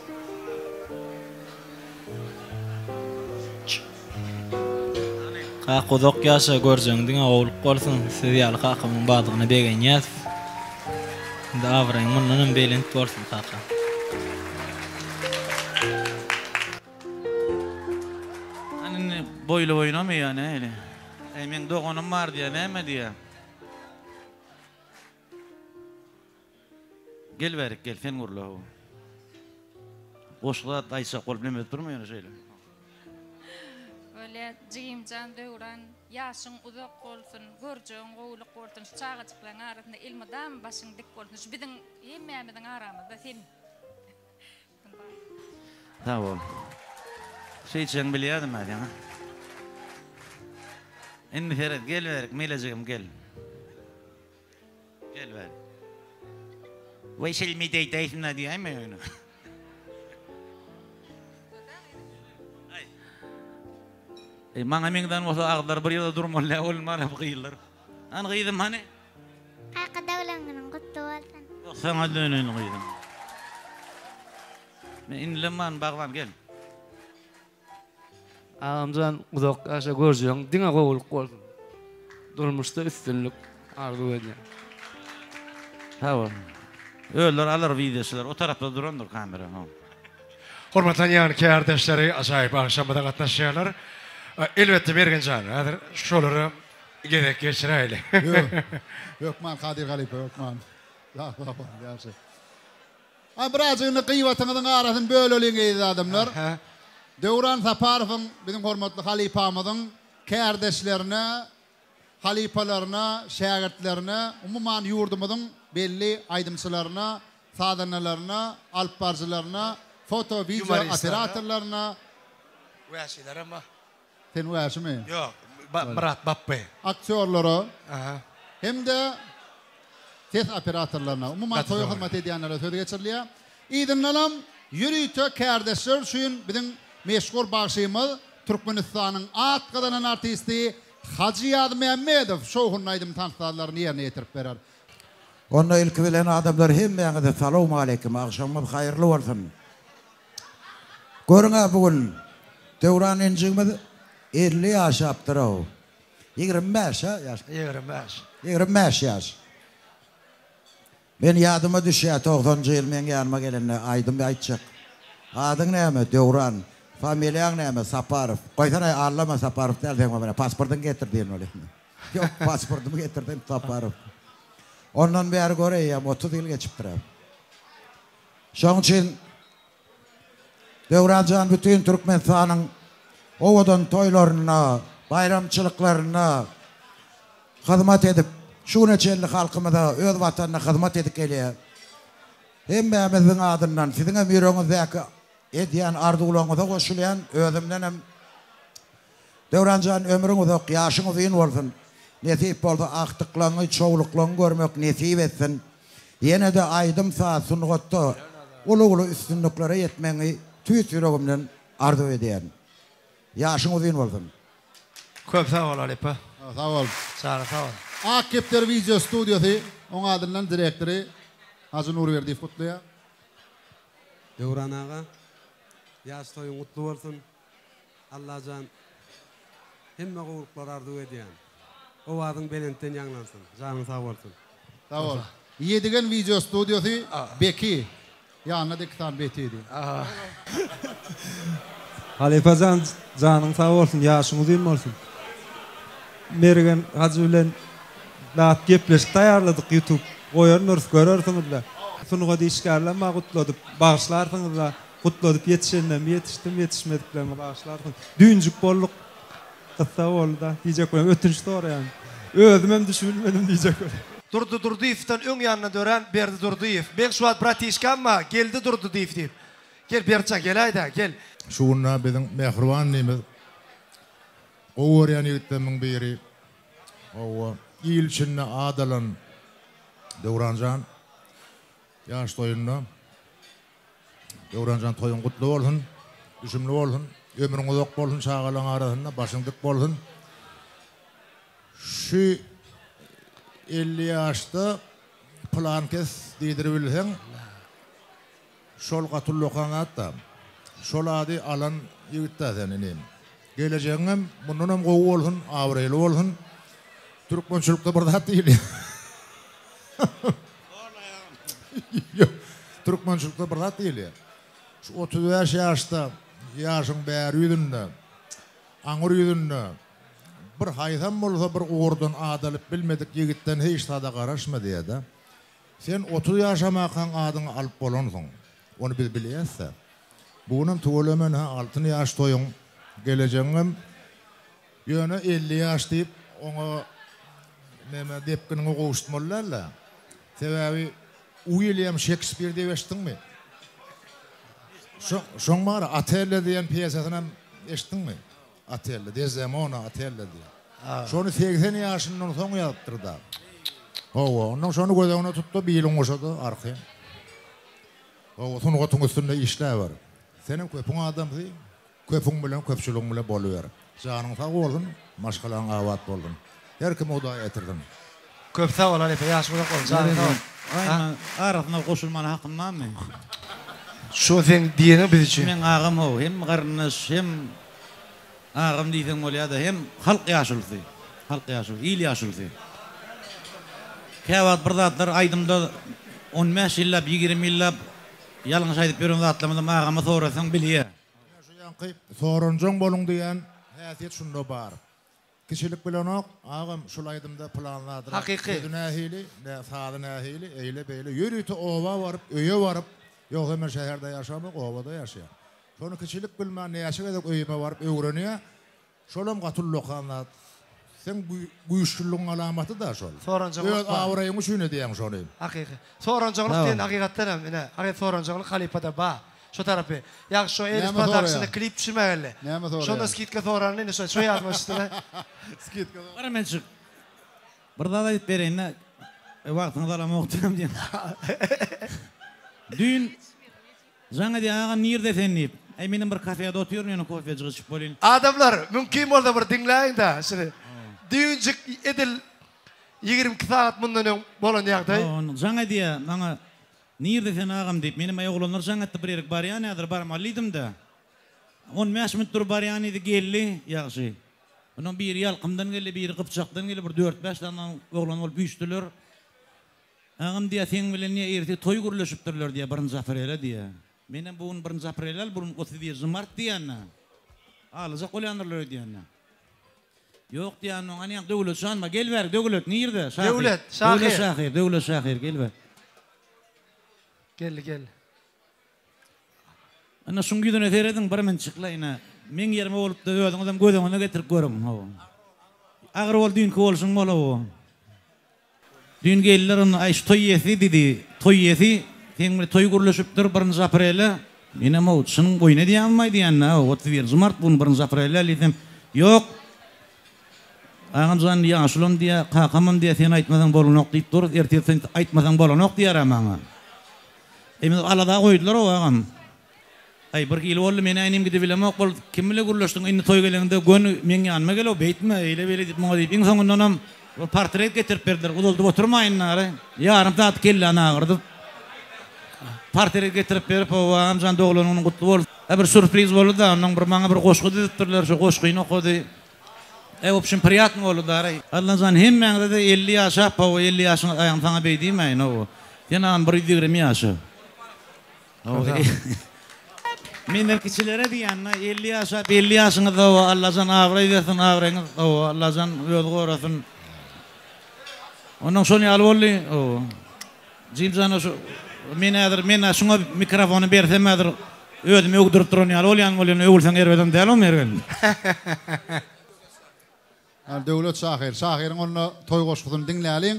Kaka uzak ýaşa görjegiň diňe gowluk bolsun siz ýaly kakamyň bardygyna begenýäs indi abraýyň mundanam belent bolsun kaka. Hany indi boýly boýunamy ýa nähili? Äý meň doganym bar diýýä näme diýýä? Gel bärik gel sen gürle how. Goşgy zat aýtjak bolup neme edip durma ýöne şeýle. Bolýa jigimjan Döwran ýaşyň uzak bolsun görjegiň gowulyk bolsun şu çagajyklaň arasynda elmydama başyň dik bolsun şu biziň hemmämiziň aramyzda sen Sag bol. Şeýtjegiňi bilýärdim men seň. Indi seret gel bärik melejigim gel. Gel bäri. Weý şeýle deýdeýsin-dä diýäýme ýöne. Eý, maňa meňzän bolsa agyzlary bir ýerde durmaly däl bolmar bu gyzlar. Hany gyzym hany? Kaka doglan günüň gutly bolsun. Saňa döneýin gyzym. Men inilem barmy bagban gel. Agamjan uzak ýaşa görjegiň diňe gowulyk bolsun. Durmuşda üstünlik arzuw edýän. Sag bol. Özleri alar wideoçylar o tarapda durandyr kamera ho. Hormatlanýan kärdeşleri ajaýyp agşamyza gatnaşýarlar. Elbetde Mergenjan häzir şolara gezek geçiräýeli. Hökman Kadyr halypa hökman. Sag bol ýagşy. A birazjyk indi gyýbatyňyzyň arasyny böleliň eziz adamlar. Döwran Saparowyň biziň hormatly halypamyzyň kärdeşlerine, halypalaryna, şägirtlerine, umuman ýurdumyzyň belli aýdymçylaryna, sazandalaryna, alypbaryjylaryna, foto, wideo operatorlaryna, Wäşilerem bar. Sen wäşimi? Ýok, Myrat Bapby. Aktýorlara hem-de ses operatorlaryna, umuman toýa hyzmat edýänlere söz geçirilýär. Yzyndanam ýörite kärdeşler üçin biziň meşhur bagşymyz, Türkmenistanyň at gazanan artisti Hajy Ýazmämmedow şowhunly aýdym-tans sazlaryny ýerine ýetirip berer. Onda ilki bilen adamlar hemmäňize salowmaleýkim, agşamyňyz haýyrly bolsun. Görüň-ä bu gün Döwran injigimiz 50 ýaşapdyr-ow. 25-ä ýaş? 25. 25 ýaş. Men ýadyma düşýär togsanjy ýyl meň ýanyma gelende aýdym aýtjak. Adyň näme? Döwran. Familiýaň näme? Saparow. Goýsana allama Saparow däl seň familiýaň. Pasportyňy getir diýen bolýar. Ýok, pasportymy getirdim Saparow. Ondan bäri gör eýýäm 30 ýyl geçipdir-ä. Şonuň üçin Döwran jan bütin Türkmenistanyň owadan toýlarynda, baýramçylyklarynda hyzmat edip, şu güne çenli halkymyza, öz Watanyna hyzmat edip gelýär. Hemmämiziň adyndan siziňem ýüregiňizdäki edýän arzuwlaryňyza goşulýan, özümdenem Döwran jan ömrüň uzak, ýaşyň uzyn bolsun. Nesip bolsa agtyklaňy, çowluklaňy görmek nesip etsin. Ýene-de aýdym-saz sungatda uly-uly üstünliklere ýetmegiňi tüýs ýüregimden arzuw edýärin. Ýaşyň uzyn bolsun. Köp sag bol halypa. Sag bol. Janyň sag bol. Ak kepderi wideo studiýasy oň adyndan direktory Hajy Nurberdiýew gutlaýar. Döwran aga ýaş toýuň gutly bolsun. Allajan hemme gowulyklary arzuw edýän. Owazyň belentden ýaňlansyn. Janyň sag bolsun. Sag bol. Ýedigen wideo studiýasy Beki. Ýanynda-da iki sany Beti diýip. Halypajan janyň sag bolsun ýaşyň uzyn bolsun. Mergen hajy bilen zat gepleşik taýýarladyk ýutub goýandyrys görersiňizle. Sungat işgärlem-ä gutladyp bagyşlarsyňyzla. Gutladyp ýetişenlerimi ýetişdim, ýetişmediklerimi bagyşlarsyň. Düýnjük bolduk. Gyssa boldy-da. Diýjek bolýan, ötünç soraýan. Özümem düşünmedim diýjek bolýan. Durdy Durdyýewden öň ýanynda dörän Berdi Durdyýew. Meň şu wagt bratişkam bar, Geldi Durdydyýew diýip. Gel Berdijan geläý-dä, gel. Şu günde biziň mähriban inimiz, gowy görýän ýigitlerimiň biri, hawa, il içinde at alan. Döwranjan ýaş toýunda Döwranjan toýuň gutly bolsun, düşümli bolsun, ömrüň uzak bolsun, çagalaň arasynda başyň dik bolsun. Şu 50 ýaşda pylan kes diýdiribilseň, şol gaty ullakan zat-da. Şol ady alan ýigit-dä sen inim. Gelejegiňem mundanam gowy bolsun, abraýly bolsun. Türkmençilikde bir zat diýilýär. Türkmençilikde bir zat diýilýär. Şu 35 ýaşda, ýaşyň bäri ýüzünde, aňyr ýüzünde bir haýsam bolsa bir ugurdan ad alyp bilmedik ýigitden hiç zada garaşma diýýär-de. Sen 30 ýaşamakaň adyňy alyp bolansyň. Ony biz bilýäs-de. Bu günem tüweleme ine altyn ýaş toýuň, gelejegiňem ýöne 50 ýaş diýip oňa neme depginiňi gowşutmaly däl-de. Sebäbi Uilýam Şekspir diýip eşitdiňmi? Şo şoň bar Otello diýen pýesasynam eşitdiňmi? Otello, Dezdemona Otello diýen. Şony 80 ýaşyndan soň ýazypdyr-da. Hawa, ondan şony göz öňüne tut-da, biliň goşa-da arkaýyn. Hawa, sungatyň üstünde işläber. Senem köpüň adamsy, köpüň bilen, köpçüligiň bilen boluber. Janyň sag bolsun, maşgalaň abat bolsun. Her kimi Hudaý ýetirsin. Köp sag bol halypa, ýaşyň uzak bolsun, janyň sag bolsun. Gaýyna arasyna goşulmana hakym barmy? Şo seň diýeniň biz üçin. Meň agam how, hem garyndaş, hem agam diýseň bolýada, hem halk ýaşulusy. Halk ýaşulusy, il ýaşulusy. Käwagt bir zatlar aýdymda on bäş ýyllap, 20 ýyllap ýalňyş aýdyp ýören zatlarymyzam agama sorasaň bilýär. Ine şu ýaňky soranjaň boluň diýen häsiýet şunda bar. Kiçilik bilenok, agam şul aýdymda pylan zadyň Hakyky. sözi nähili, nä sazy nähili, eýle beýle ýörite oba baryp, öýe baryp, ýogsa men şäherde ýaşamok, obada ýaşaýan. Şony kiçilik bilmän näçe gezek öýüme baryp öwrenýä, şolam gaty ullakan zat. Seň güýçlüligiň alamaty-da şol. Soranjaňlyk Öz bar. abraýyň üçin edýäň şony. Hakyky. Soranjaňlyk Sag diýen bol. hakykatdan hem ine, hakyky soranjaňlyk halypada bar. Şo tarapy. Ýagşy şo Elis Näme Productiona soraýaň? klip düşürmäge geldi. Näme Şonda soraýaň? skidka soranyny indi şo şo ýadyma düşdüle. Skidka Bir menjik. Bir zat aýdyp bereýin-de, wagtyňyzy alamok diýen diýen. Düýn jaň edýär, agam nirde sen diýip. Äý menem bir kafede otyryn ýöne kofejik içip bolýyn. Adamlar, mümkin bolsa bir diňläýiň-dä şuny. Düýnjik edil 22 sagat mundan öň bolan ýagdaý. Jaň edýär maňa Nirde sen agam diýip, menem aý oglanlar jaň etdi bir ýerik barýan häzir barmaly diýdim-de. On bäş minut durup barýan diýdi, geldi, ýagşy. Ondan biri Ýalkymdan geldi, biri Gypjakdan geldi, bir dört-bäş sany oglan bolup üýşdüler. Agam diýýär, seň bilen diýýär, ertir toý gürleşipdirler diýýär, birinji aprele diýýär. Menem bu gün birinji aprel däl, bu gün 31-ji mart diýýän-de. Alajak bolýandyrlar öýdýän-de. Ýok diýýän oňa, ýa Döwlet şanma, gel bäri, Döwlet, nirde? Şahyr. Döwlet, şahyr. Döwlet şahyr, Döwlet şahyr, gel bäri. Geldi, geldi. Ine şuň ýüzüne serediň bir minçikle ine. Meň ýerime bolupda özüňizem göz öňüne getirip görüň. Hawa. Agyr bol düýnki bolşuň bol hawa. Düýn geldiler onda aý şu toý iýesi diýdi. Toý iýesi seň bilen toý gürleşipdir birinji aprele. Menem how çynyň oýun edýäňizmi aý diýende how 31-nji mart bu gün birinji aprel däl diýsem ýok. Agamjan ýaşulam diýýär, kakamam diýýär sen aýtmasaň bolanok diýip dur, ertir sen aýtmasaň bolanok diýýär-ä maňa. Eý meni alada goýdular-ow agam. Aý, bir hili boldy, men-ä inim gidibilemok, bol, kim bile gürleşdiň, indi toý gelende göni meň ýanyma gel-ow, beýtme, eýle-beýle diýip, muňa diýip, iň soňundanam bir portret getirip berdiler, uzaldyp oturmaýyn nary, ýarym sagat kelläni agyrdyp, portret getirip berip, hawa, agamjan, doglan günüň gutly bolsun. Ä, bir sýurpriz boldy-da, onnoň bir maňa bir goşgy düzüpdirler, şo goşgyny okady. Äý, wobşem, priýatny boldy daraý. Allajan hemmäňize-de 50 ýaşap, hawa, 50 ýaşyňyz, aýagym saňa beý diýmäýin, hawa. Sen agam 120 ýaşa. Menden kiçilere diýýän-de, 50 ýaşap, 50 ýaşyňyzda hawa, Allajan abraý bersin, abraýyňyz, hawa, Allajan özi gorasyn. Onnoň şol ýaly boldy, hawa. Jimjana şu, men häzir, men-ä şuňa mikrofony bersem häzir özümi öwdürip duran ýaly bolýan bolýan, öwülseň erbedem däl-ow Mergen. Hany Döwlet şahyr. Şahyryň onda toý goşgusyny diňläliň.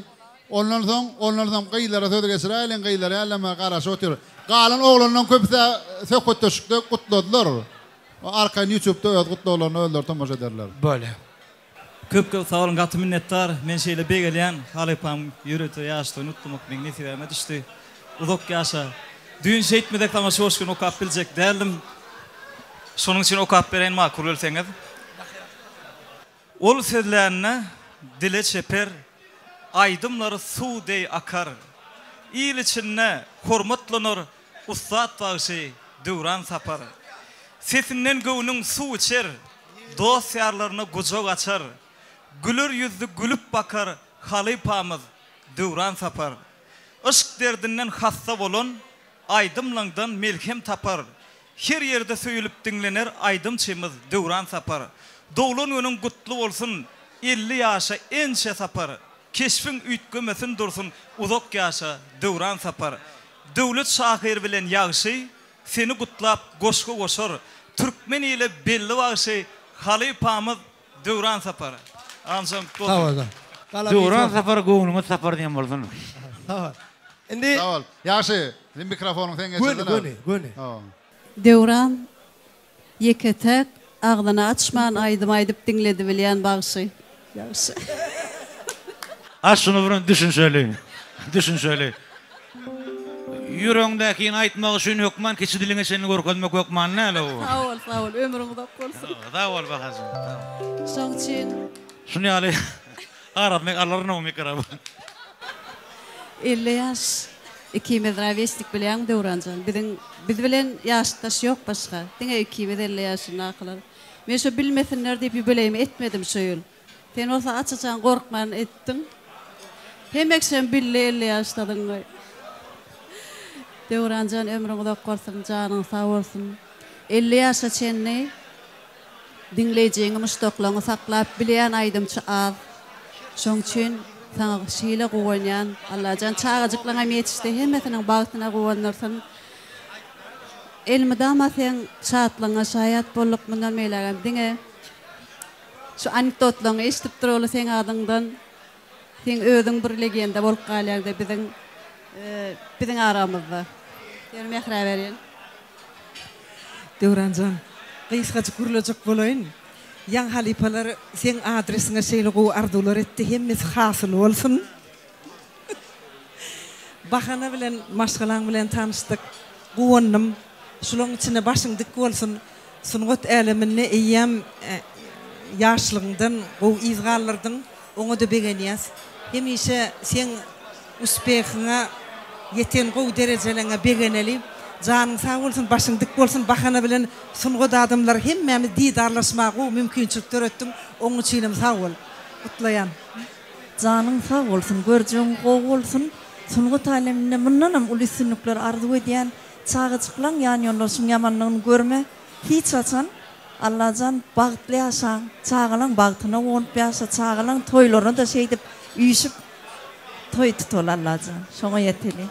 Ondan soň, ondan soň gyzlara söz geçiräýeliň, gyzlar hälem garaşyp otyr. Galan oglanlaň köpüs-ä söhbetdeşlikde gutladylar. Arkaýyn ýutubda öz gutlaglaryna özleri tomaşa ederler. Bolýa. Köp köp sag boluň gaty minnetdar. Men şeýle begenýän halypam ýörite ýaş toýuny gutlamak meň nesibäme düşdi. Uzak ýaşa. Düýn şeýtmesek saňa şu goşgyny okap biljek däldim. Şonuň üçin okap bereýin makul bilseňiz. Ol sözlände dile çeper, aýdymlary suw deý akar. Il içinde hormatlanar ussat bagşy Döwran Sapar. Sesinden göwnüň suw içer, dost-ýarlaryna gujak açar. Güler ýüzli gülüp bakar halypamyz Döwran Sapar. Yşk derdinden hassa bolan aýdymlaňdan melhem tapar. Her ýerde söýülip diňlener aýdymçymyz Döwran Sapar. Doglan günüň gutly bolsun 50 ýaşa ençe sapar. Keşbiň üýtgemesin dursun uzak ýaşa Döwran Sapar. Döwlet şahyr bilen ýagşy seni gutlap goşgy goşar. Türkmen ile belli bagşy halypamyz Döwran Sapar. Agam gutly bolsun. Döwran Sapar göwnüňiz tapar diýen bolsun. Sag bol. Indi Sag bol. Ýagşy, sen mikrofonyňy sen geçirsene. Göni, göni, göni. Döwran ýeke-täk agzyny açman aýdym aýdyp diňledibilýän bagşy. Ýagşy. A şuny bir düşünşeli. Düşünşeli. Ýüregiňdäkini aýtmak üçin hökman kiçi diliňe çenli görkezmek hökman däl o. Sag bol, sag bol. Ömrüň uzak bolsun. Sag bol Bahajym. Sag bol. Şoň üçin. Şuny ýaly arasyny alaryn o mikrofon. 50 ýaş ikimiz rawesnik bilýäňmi Döwranjan biziň biz bilen ýaşdaş ýok başga diňe ikimiz 50 ýaşyndakylar men şo bilmesinler diýip ýubileýimi etmedim şu ýyl sen bolsa aç-açan gorkman etdiň hemekşem bildi 50 ýaşdadygyňy Döwranjan ömrüň uzak bolsun janyň sag bolsun 50 ýaşa çenli Diňleýjiňi muşdaklaňy saklap bilýän aýdymçy az. Şoň üçin saňa şeýle guwanýan. Allajan çagajyklaňam ýetişdi hemmesiniň bagtyna guwandyrsyn. Elmydama seň şatlygyňa şaýat bolduk mundan beýlägem diňe şu anekdotlaňy eşidip duraly seň adyňdan. Seň özüň bir legenda bolup galýaňda biziň biziň aramyzda. Seni Mährä berýän. Döwranjan, gysgajyk gürlejek bolaýyn. Ýaňy halypalar seň adresiňe şeýle gowy arzuwlar etdi, hemmesi hasyl bolsun. Bahana bilen maşgalaň bilen tanyşdyk. Guwandym. Şulaň içinde başyň dik bolsun. Sungat äleminde eýýäm ýaşlygyňdan gowy yz galdyrdyň. Oňa-da begenýäs. Hemişe seň uspehyňa, ýeten gowy derejeleňe begeneli. Janyň sag bolsun, başyň dik bolsun. Bahana bilen sungat adamlary hemmämiz didarlaşmaga gowy mümkinçilik döretdiň. Oň üçinem sag bol. Gutlaýan. Janyň sag bolsun, görjegiň gowy bolsun. Sungat äleminde mundanam uly üstünlikler arzuw edýän. Çagajyklaň ýanýoldaşyň ýamanlygyny görme hiç haçan Allajan bagtly ýaşaň çagalaň bagtyna guwanyp ýaşa çagalaň toýlaryna-da şeýdip üýşüp toý tutaly Allajan şoňa ýeteli.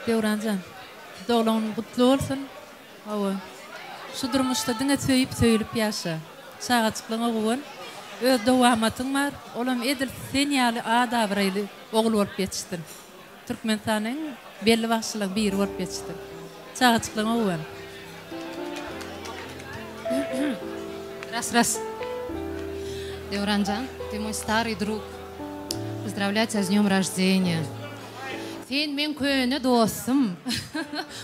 Döwranjan doglan günüň gutly bolsun hawa şu durmuşda diňe söýüp söýülip ýaşa çagajyklaňa guwan öz dowamatyň bar olam edil sen ýaly at abraýly ogul bolup ýetişsin. Türkmenistanyň iň belli bagşylaryň biri bolup ýetişdi. Çagajyklaryň guwan. Ras ras. Döwranjan, ты мой старый друг. Поздравляю тебя с днем рождения. Sen meň köne dostum.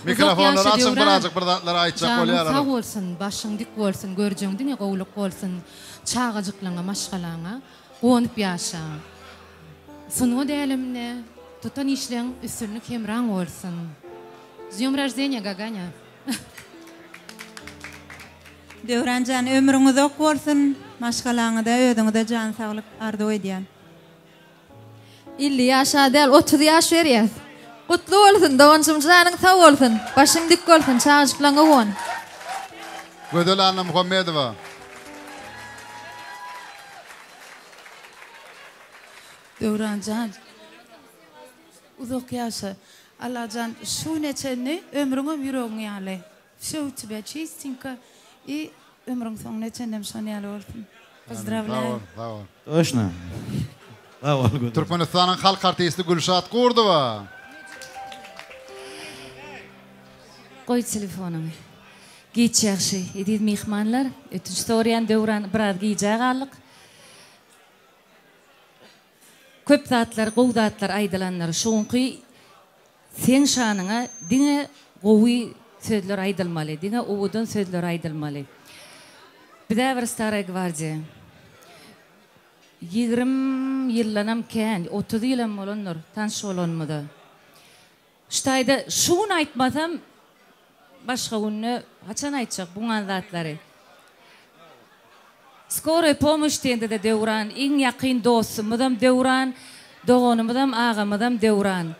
Mikrofonlary açyň birazjyk bir zatlar aýtjak bolýarlar. Janyň sag bolsun, başyň dik bolsun, görjegiň diňe gowulyk bolsun. Çagajyklaňa, maşgalaňa guwanyp ýaşa. Sungat äleminde tutan işleň üstünlik hemraň bolsun. S dnýom raždeniýa Gaganya. Döwran jan ömrüň uzak bolsun maşgalaňyza özüňize jan saglyk arzuw edýän. 50 ýaşa däl 30 ýaş berýäs. Gutly bolsun doganjym janyň sag bolsun başyň dik bolsun çagajyklaňa guwan. Gözel Annamuhammedowa. Döwranjan uzak ýaşa. Allajan şu güne çenli ömrüňem ýüregiň ýaly. Wsё u тебя çistinko i ömrüň soňuna çenlem şon ýaly bolsun. Pozdrawlýaýu. Sag bol. Toçno. Sag bol Gözel. Türkmenistanyň halk artisti Gülşat Gurdowa. Goý telefonyňy. Giç ýagşy, eziz myhmanlar. Ötünç soraýan Döwran, biraz gijä galdyk. Köp zatlar, gowy zatlar aýdylandyr. Şu günki seň şanyňa diňe gowy sözler aýdylmaly, diňe owadan sözler aýdylmaly. Bizä bir staraý gwardiýa. Ýigrim ýyldanam kän, 30 ýylam bolandyr tanyş bolanymyza. Şu taýda şu gün aýtmasam, başga günde haçan aýtjak buňan zatlary. Skoroý pomoş diýende-de Döwran, iň ýakyn dostumyzam Döwran, doganymyzam, agamyzam Döwran.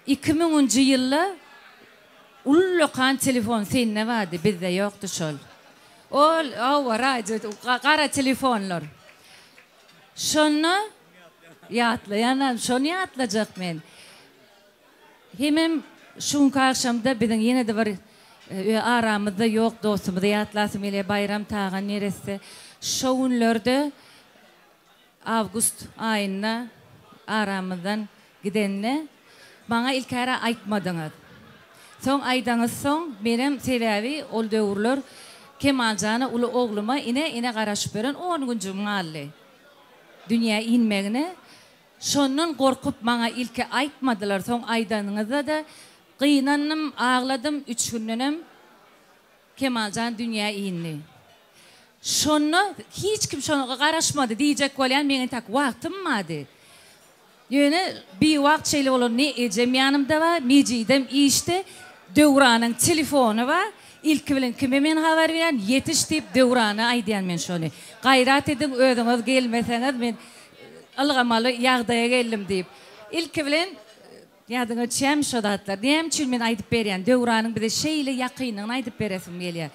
Iki müňünji ýylda ullakan telefon sende bardy, bizde ýokdy şol. Ol, hawa, radio, gara telefonlar. Şonda ýatlaýanam, şony ýatlajak men. Hemem şu günki agşamda biziň ýene-de bir aramyzda ýok dostumyzy ýatlasym gelýär, Baýram Tagan neresse. Şo günlerde awgust aýynda aramyzdan gidende maňa ilkäre aýtmadyňyz. Soň aýdaňyzsoň menem sebäbi ol döwürler Kemaljana uly ogluma ine ine garaşyp ýören on günjügim galdy dünýä inmegine. Şondan gorkup maňa ilki aýtmadylar soň aýdanyňyzda-da gynandym agladym üç gündenem Kemaljan dünýä indi. Şonda hiç kim şoňa garaşmady diýjek bolýan meň entek wagtym bardy. Ýöne biwagt şeýle bolan ne ejem ýanymda bar Mejidem işde Döwranyň telefony bar ilki bilen kime men habar berýän ýetiş diýip Döwrana aýdýan men şony gaýrat ediň özüňiz gelmeseňiz men ylgamaly ýagdaýa geldim diýip. Ilki bilen ýadyňa düşýärmi şo zatlar? Näme üçin men aýdyp berýän? Döwranyň bize şeýle ýakynlygyny aýdyp beresim gelýär.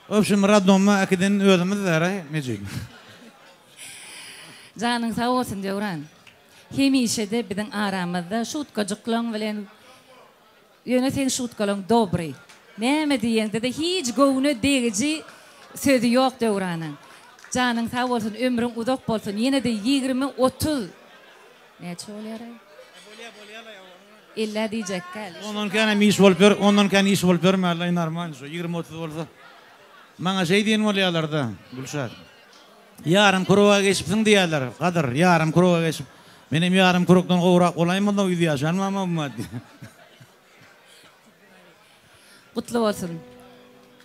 Wobşem radnoma äkiden özümiz däraý Mejit. Janyň sag bolsun Döwran. Hemişede biziň aramyzda şutkajyklaň bilen Ýöne seň şutkalaň dobry. Näme diýeňde-de hiç göwne degiji sözi ýok Döwranyň. Janyň sag bolsun, ömrüň uzak bolsun, ýene-de 20, 30, näçe bolýaraý? Ellä diýjekgäl. Ondan känem iş bolup ýör, ondan kän iş bolup ýörmänlaý normalny şo 20 30 bolsa. Maňa şeý diýen bolýalarda Gülşat. Ýarym kruga geçipsiň diýýärler, Gadyr, ýarym kruga geçip. Menem ýarym krugdan gowrak bolaýmyzda ýüz ýaşanmam-a bu maddy. Gutly bolsun.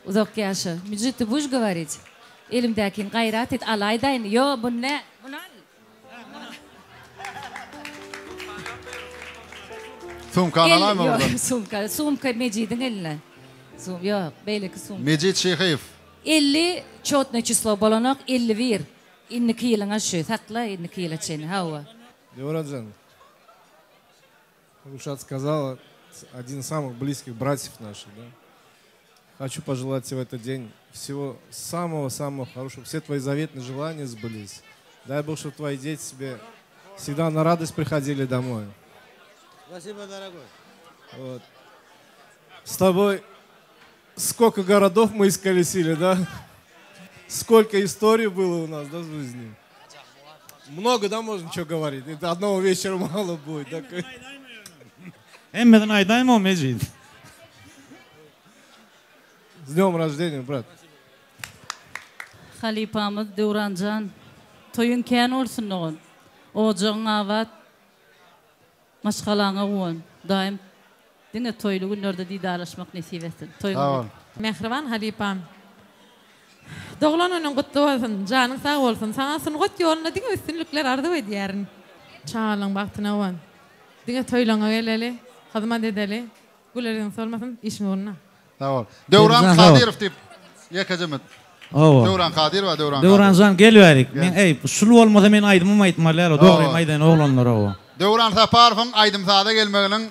Uzak ýaşa. Müjit ty buş govorit? Elimdäkini gaýrat et alaýdaýyn. Ýo, bu nä? Muny al. Sumkany alaýma oradan. Sumka, sumka Mejidiň eline. Sum, ýok, beýleki sumka. Mejit Şyhyýew. 50 çotnoý çislo bolanok 51 indiki ýylyňa şu sakla indiki ýyla çenli hawa. Döwranjan, Gülşat сказала, один из самых близких братьев наших, да? Хочу пожелать тебе в этот день всего самого-самого хорошего. Все твои заветные желания сбылись. Дай Бог, чтобы твои дети тебе всегда на радость приходили домой. Спасибо, дорогой. Вот. С тобой сколько городов мы исколесили, да? Сколько историй было у нас, да, в жизни? Много, да, можно что говорить? Это одного вечера мало будет, да? Hemmesini aýdaýma Mejit. С днем рождения, брат. Halypamyz Döwranjan, toýuň kän bolsun dogan. Ojagyň abat, maşgalaňa guwan. Hudaýym diňe toýly günlerde didarlaşmak nesip etsin. Toýuň Sag bol. Mähriban halypam. Doglan günüň gutly bolsun, janyň sag bolsun. Saňa sungat ýolunda diňe üstünlikler arzuw edýärin. Çagalaň bagtyna guwan. Diňe toýlaňa geleli, hyzmat edeli. Güler ýüzüň solmasyn, işiň ugruna. Sag bol. Döwran Kadyrow diýip ýekeje met. Hawa. Döwran Kadyrow, Döwran Kadyrow. Döwranjan gel bärik. Men eý, şul bolmasa men aýdymym aýtmaly däl, dogrymy aýdaýyn oglanlar hawa. Döwran Saparowyň aýdym-saza gelmeginiň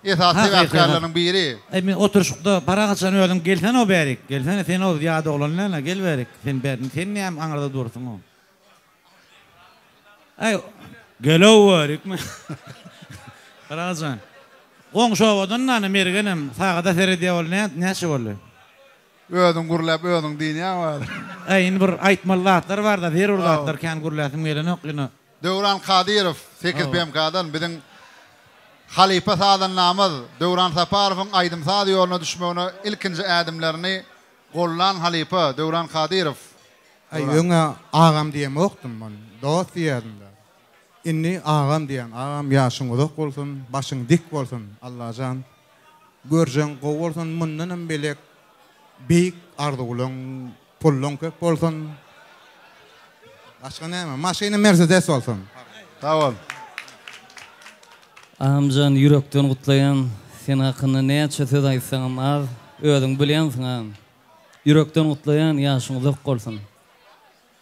esasy sebäpkärleriniň biri. Eý men oturyşykda parahatjan özüň gelsene-ow bärik. Gelsene sen-ow ýat oglan däl-ä, gel bärik. Sen bäri, sen näme aňyrda dursuň-ow. Eý, gel-ow bärikmi. Parahatjan. Goňşy obadan dana Mergenem sagada seredýär ol näçe boldy? Özüň gürläp özüň dynýaň häzir. Äý indi bir aýtmaly zatlar barda zerur zatlar kän gürläsim gelenok ýöne. Döwran Kadyrow sekiz PMK-dan biziň. Halypa sazandamyz Döwran Saparowyň aýdym-saz ýoluna düşmegine ilkinji ädimlerini gollan halypa Döwran Kadyrow. Aý öňä agam diýemokdym men, dost diýerdim-de. Indi agam diýýän, agam ýaşyň uzak bolsun, başyň dik bolsun Allajan. Görjeň gowy bolsun, mundanam belek beýik arzuwlaň, pullaň köp bolsun. Başga näme? Maşyny Mersedes bolsun. Sag bol. Agamjan ýürekden gutlaýan sen hakynda näçe söz aýtsaňam az özüň bilýänsiň agam ýürekden gutlaýan ýaşyň uzak bolsun.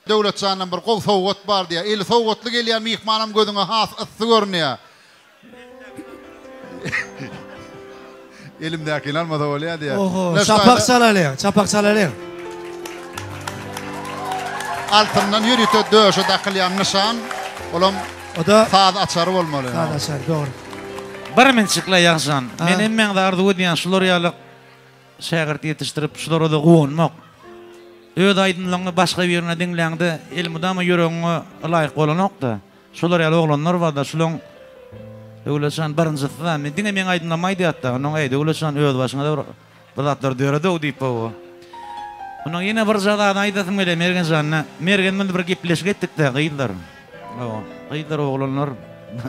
Döwletjandan bir gowy sowgat bar diýýär. Eli sowgatly gelýän myhmanam gözüňe has yssy görünýär. Elimdäkini almasa bolýar diýýär. Oho, çapak çalalyň, çapak çalalyň. Altyndan ýörite döşe dakylýan nyşan, olam saz açary bolmaly. Saz açary, dogry. Bir minçikle Ýagşan. Men hemmäňize arzuw edýän şular ýaly şägirt ýetişdirip şulara-da guwanmak. Öz aýdymlaryňy başga birine diňläňde elmydama ýüregiňe ylaýyk bolanok-da. Şular ýaly oglanlar barda şulaň Döwletjan birinjisi-da men diňe meň aýdymlarymy aýdýarda onuň eý Döwletjan öz başyňa-da bir bir zatlar döredow diýip hawa. Onuň ýene birje zadyny aýdasym gelýär Mergenjanda. Mergen bilen bir gepleşik etdik-de gyzlar. Hawa gyzlar oglanlar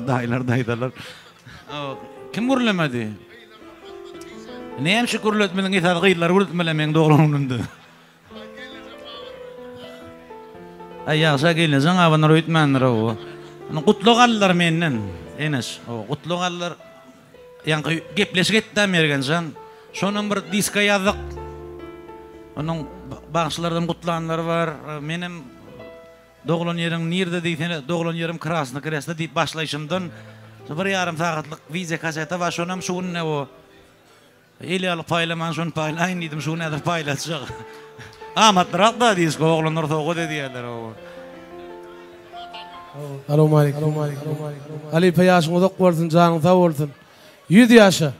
daýylar daýzalar. Hawa kim gürlemedi? Näme üçin gürletmediň esasy gyzlary gürletmeli meň doglan günümde. Aý ýagşa gelnejeň abanar öýtmändir ow. Indi gutlag aldylar menden. Eneş, ow, gutlag aldylar. Ýaňky gepleşik etdi-dä Mergenjan. Şonam bir diska ýazdyk. Onuň bagşylardan gutlanlary bar. Menem doglan ýeriň nirde diýsene, doglan ýerim Krasny Kreslo diýip başlaýşymdan bir ýarym sagatlyk wideo kaseta bar. Şonam şu gün o El ýaly paýlaman şony paýlaýyn diýdim şu gün häzir paýlatjak. Amatlyrak da disko oglanlar sowgat edýärler oba. Salowmaleýkim. Halypa ýaşyň uzak bolsun janyň sag bolsun. Ýüz ýaşa.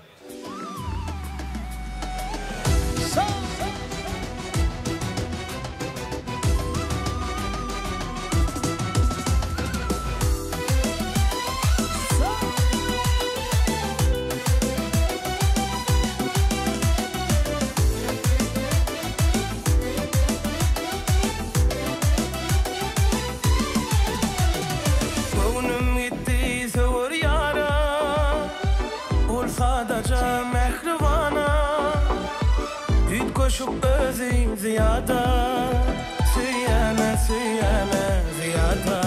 Göwnüm gitdi söwer ýara, Ol sadaja mähribana. Üýtgeşik özi zyýada, Söýýän-ä, söýýän-ä zyýada.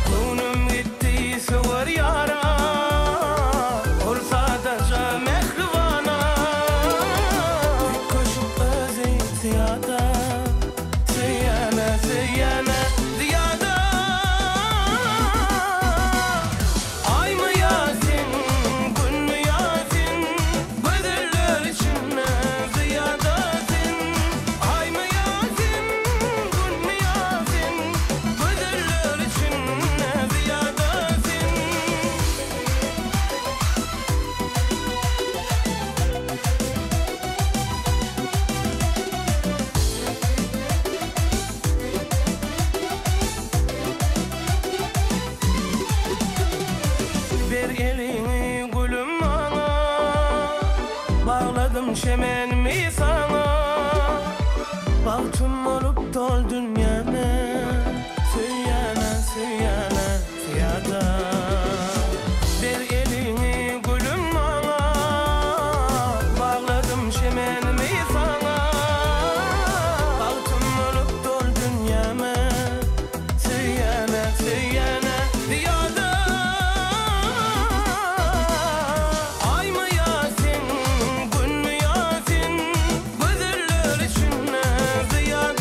Göwnüm gitdi söwer ýara, Ol sadaja mähribana. Üýtgeşik özi zyýada, Söýýän-ä, söýýän-ä zyýada. Aýmy ýa sen, Günmi ýa sen, Gözeller içinde zyýada sen. Aýmy ýa sen, Günmi ýa sen, Gözeller içinde zyýada sen. Ber eliňi gülüm maňa, Bagladym çemenimi saňa. Bagtym bolup dol dünýäme, Söýýän-ä, söýýän-ä zyýada. Ber eliňi gülüm maňa, Bagladym çemenimi saňa. Bagtym bolup dol dünýäme, Söýýän-ä, söýýän-ä zyýada. Aýmy ýa sen, Günmi ýa sen, Gözeller içinde zyýada.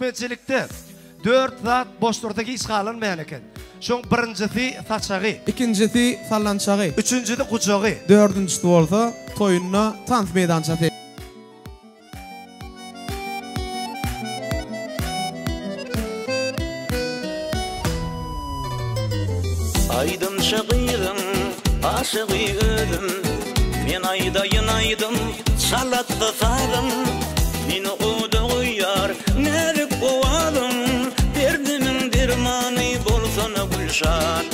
Türkmençilikde dört zat boş dursa hiç galanmaýan eken. Şoň birinjisi saçagy. Ikinjisi sallançagy. Üçünjisi gujagy. Dördünjisi bolsa toýunda tans meýdançasy. Aýdymçy gyzyň aşygy özüm Men aýdaýyn aýdym çalatsa sazym Meni oda goýýar näzik owazyň Derdimiň dermany bolsana Gülşat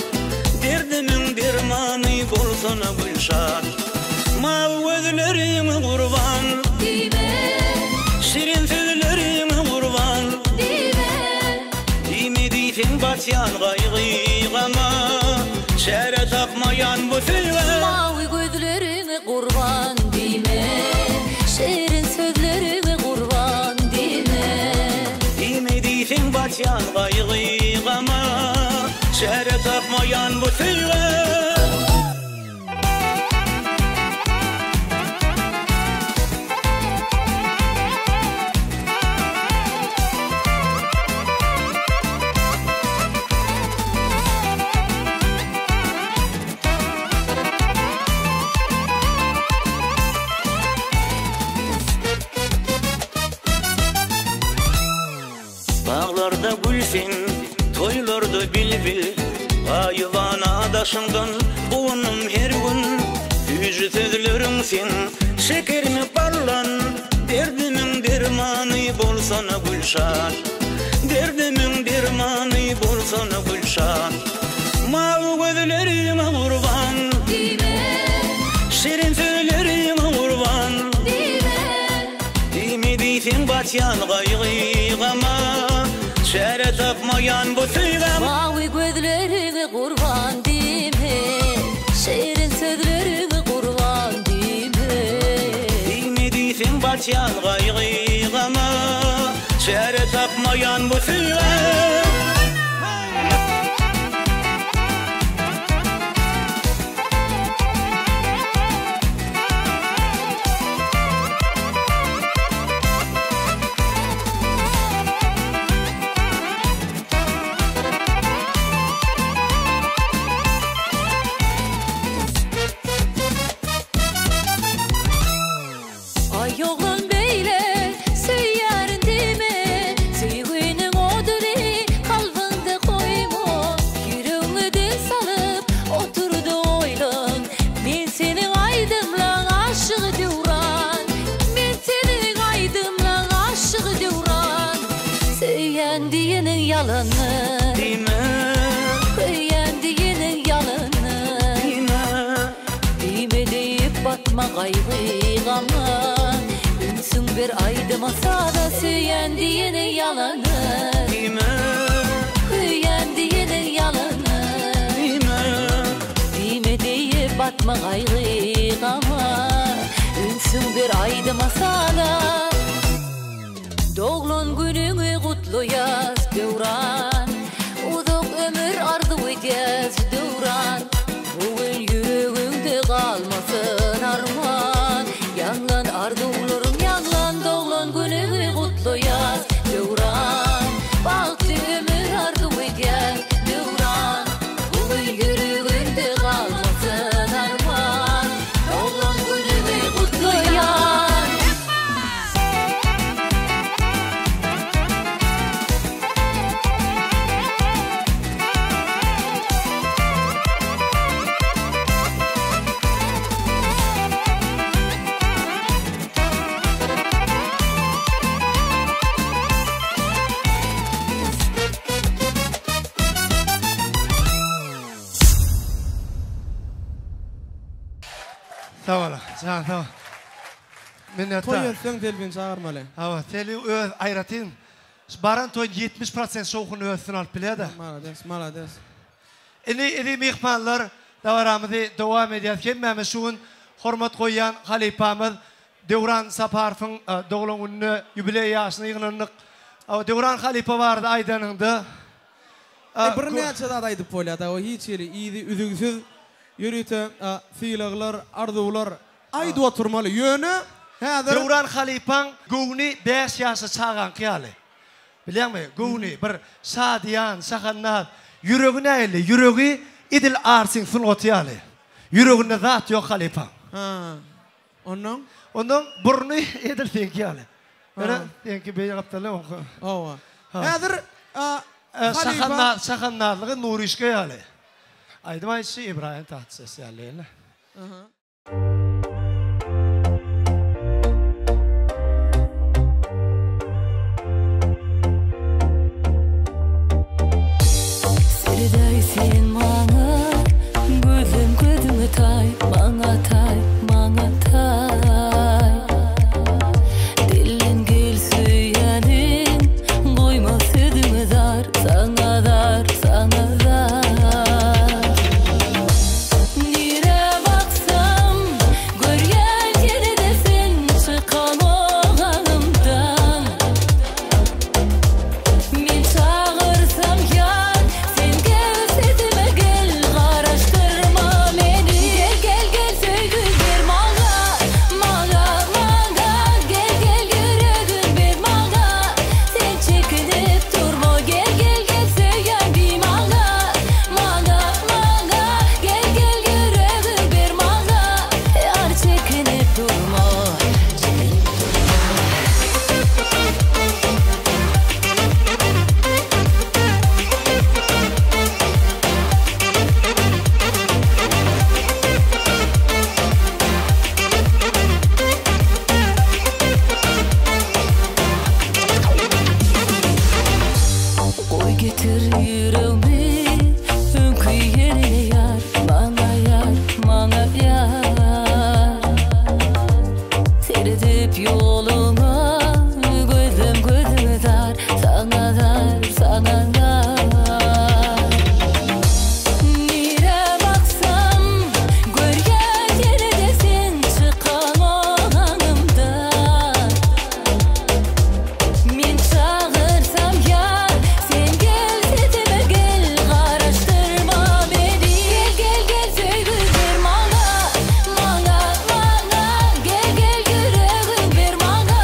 Derdimiň dermany bolsana Gülşat Mawy gözleriňe gurban. Diýme. Şirin sözleriňe gurban. Diýme. Diýme diýseň batýan gaýgy-gama, Çäre tapmaýan bu söýgä. Mawy gözleriňe gurban. Diýme. Şirin sözleriňe gurban. Diýme. Diýme diýseň batýan gaýgy-gama, Çäre tapmaýan bu söýgä. Baglarda gül sen, toýlarda bilbil, Gaýybana daşyňdan guwandym her gün. Süýji sözleriň seň şekerimi ballan, Derdimiň dermany bolsana Gülşat. Derdimiň dermany bolsana Gülşat. Mawy gözleriňe gurban. Diýme. Şirin sözleriňe gurban. Diýme. Diýme diýseň batýan gaýgy-gama, Çäre tapmaýan bu söýgä. Mawy gözleriňe gurban diýme, Şirin sözleriňe gurban diýme. Diýme diýseň batýan gaýgy-gama, Çäre tapmaýan bu söýgä. Aý oglan beýle söýýärin diýme, Söýginiň oduny kalbyňda goýma, Ýüregiňe dil salyp otur-da oýlan, Men seniň aýdymlaň aşygy Döwran, Men seniň aýdymlaň aşygy Döwran. Söýýän diýeniň ýalany. Diýme. Köýýän diýeniň ýalany. Diýme. Diýme diýip batma gaýgy-gama, Ünsüň ber aýdyma saza Söýýän diýeniň ýalany. Diýme. Köýýän diýeniň ýalany. Diýme. Diýme diýip batma gaýgy-gama, Ünsüň ber aýdyma saza. Doglan günüňi gutlaýas Döwran, Uzak ömür arzuw edýäs Döwran. Bu gün ýüregiňde galmasyn arman, Ýaňlan arzuwlaryň ýaňlan Doglan günüňi gutlaýas Döwran, Bagtly ömür arzuw edýäs Döwran. Bu gün ýüregiňde galmasyn arman, Doglan günüňi gutlaýas. Sag boluň. Jan sag. Minnetdar. Toý etseň Selbini çagyrmaly. Hawa, Selbi öz aýratyn şu baran toýuň 70 prosent şowhunyny öz üstüne alyp bilýär-de. Malades, malades. Indi eziz myhmanlar dabaramyzy dowam edýäs. Hemmämiz şu gün hormat goýýan halypamyz Döwran Saparowyň doglan gününe, ýubileý ýaşyna ýygnandyk. Döwran halypa barada aýdanyňda, Birnäçe zat aýdyp bolýar dagy hiç hili yzy üzügsiz ýörite sylaglar, arzuwlar aýdyp oturmaly. Ýöne häzir. Döwran halypaň göwni bäş ýaşly çagaňky ýaly. Bilýäňmi, göwni bir şadyýan, şahandaz. Ýüregi nähili? Ýüregi edil Arçyn sungaty ýaly. Ýüreginde zat ýok halypaň. Ha. Onnoň? Onnoň burny edil seňki ýaly. Ýöne seňki beýle gapdalda oňky. Hawa. Häzir halypa. Şahandazlygy Nuryşka ýaly. Aýdym aýdyşy Ybraýym Tatlyses ýaly. Seredäý sen maňa, gözlem gözüňe taý, maňa taý, maňa taý. Dilden gel söýýänim, goýma sözüňe zar, saňa zar, saňa zar. Nirä baksam, görýän ýene-de sen çykamok aňymdan. Men çagyrsam ýar, sen gel sesime gel, garaşdyrma meni. Gel, gel, gel söýgi ber maňa, maňa, maňa. Gel, gel ýüregim ber maňa, sen çekinip durma. Gel, gel, gel söýýän diý maňa, maňa, maňa. Gel, gel ýüregim ber maňa, ýar çekinip durma, çekinip durma. Goý getir ýüregmi öňki ýerine ýar, maňa ýar, maňa ýar. Seredip ýoluňa gözüm gözüňe zar, saňa zar, saňa zar. Nirä baksam görýän ýene-de sen çykamok aňymdan. Men çagyrsam ýar, sen gel sesime gel, garaşdyrma meni. Gel, gel, gel söýgi ber maňa, maňa, maňa. Gel, gel ýüregim ber maňa,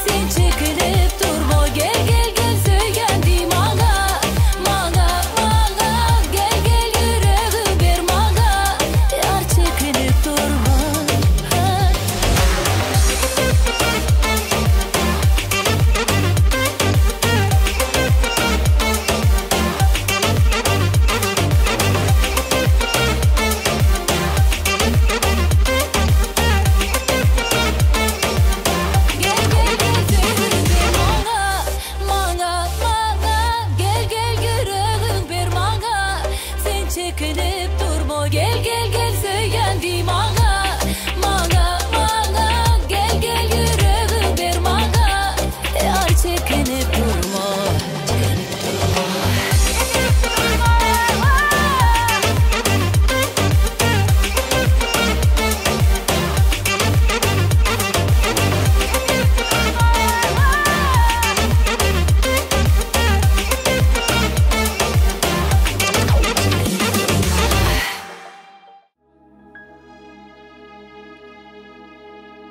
sen çekinip durma. Gel, gel, gel söýýän diý maňa, maňa, maňa. Gel, gel ýüregim ber maňa, ýar çekinip durma. Gel gel gel söýgüň ber maňa, maňa, maňa. Gel gel ýüregiň ber maňa, sen çekinip durma. Gel gel gel söýýän diý maňa, maňa, maňa. Gel gel ýüregiň ber maňa, ýar çekinip durma, çekinip durma.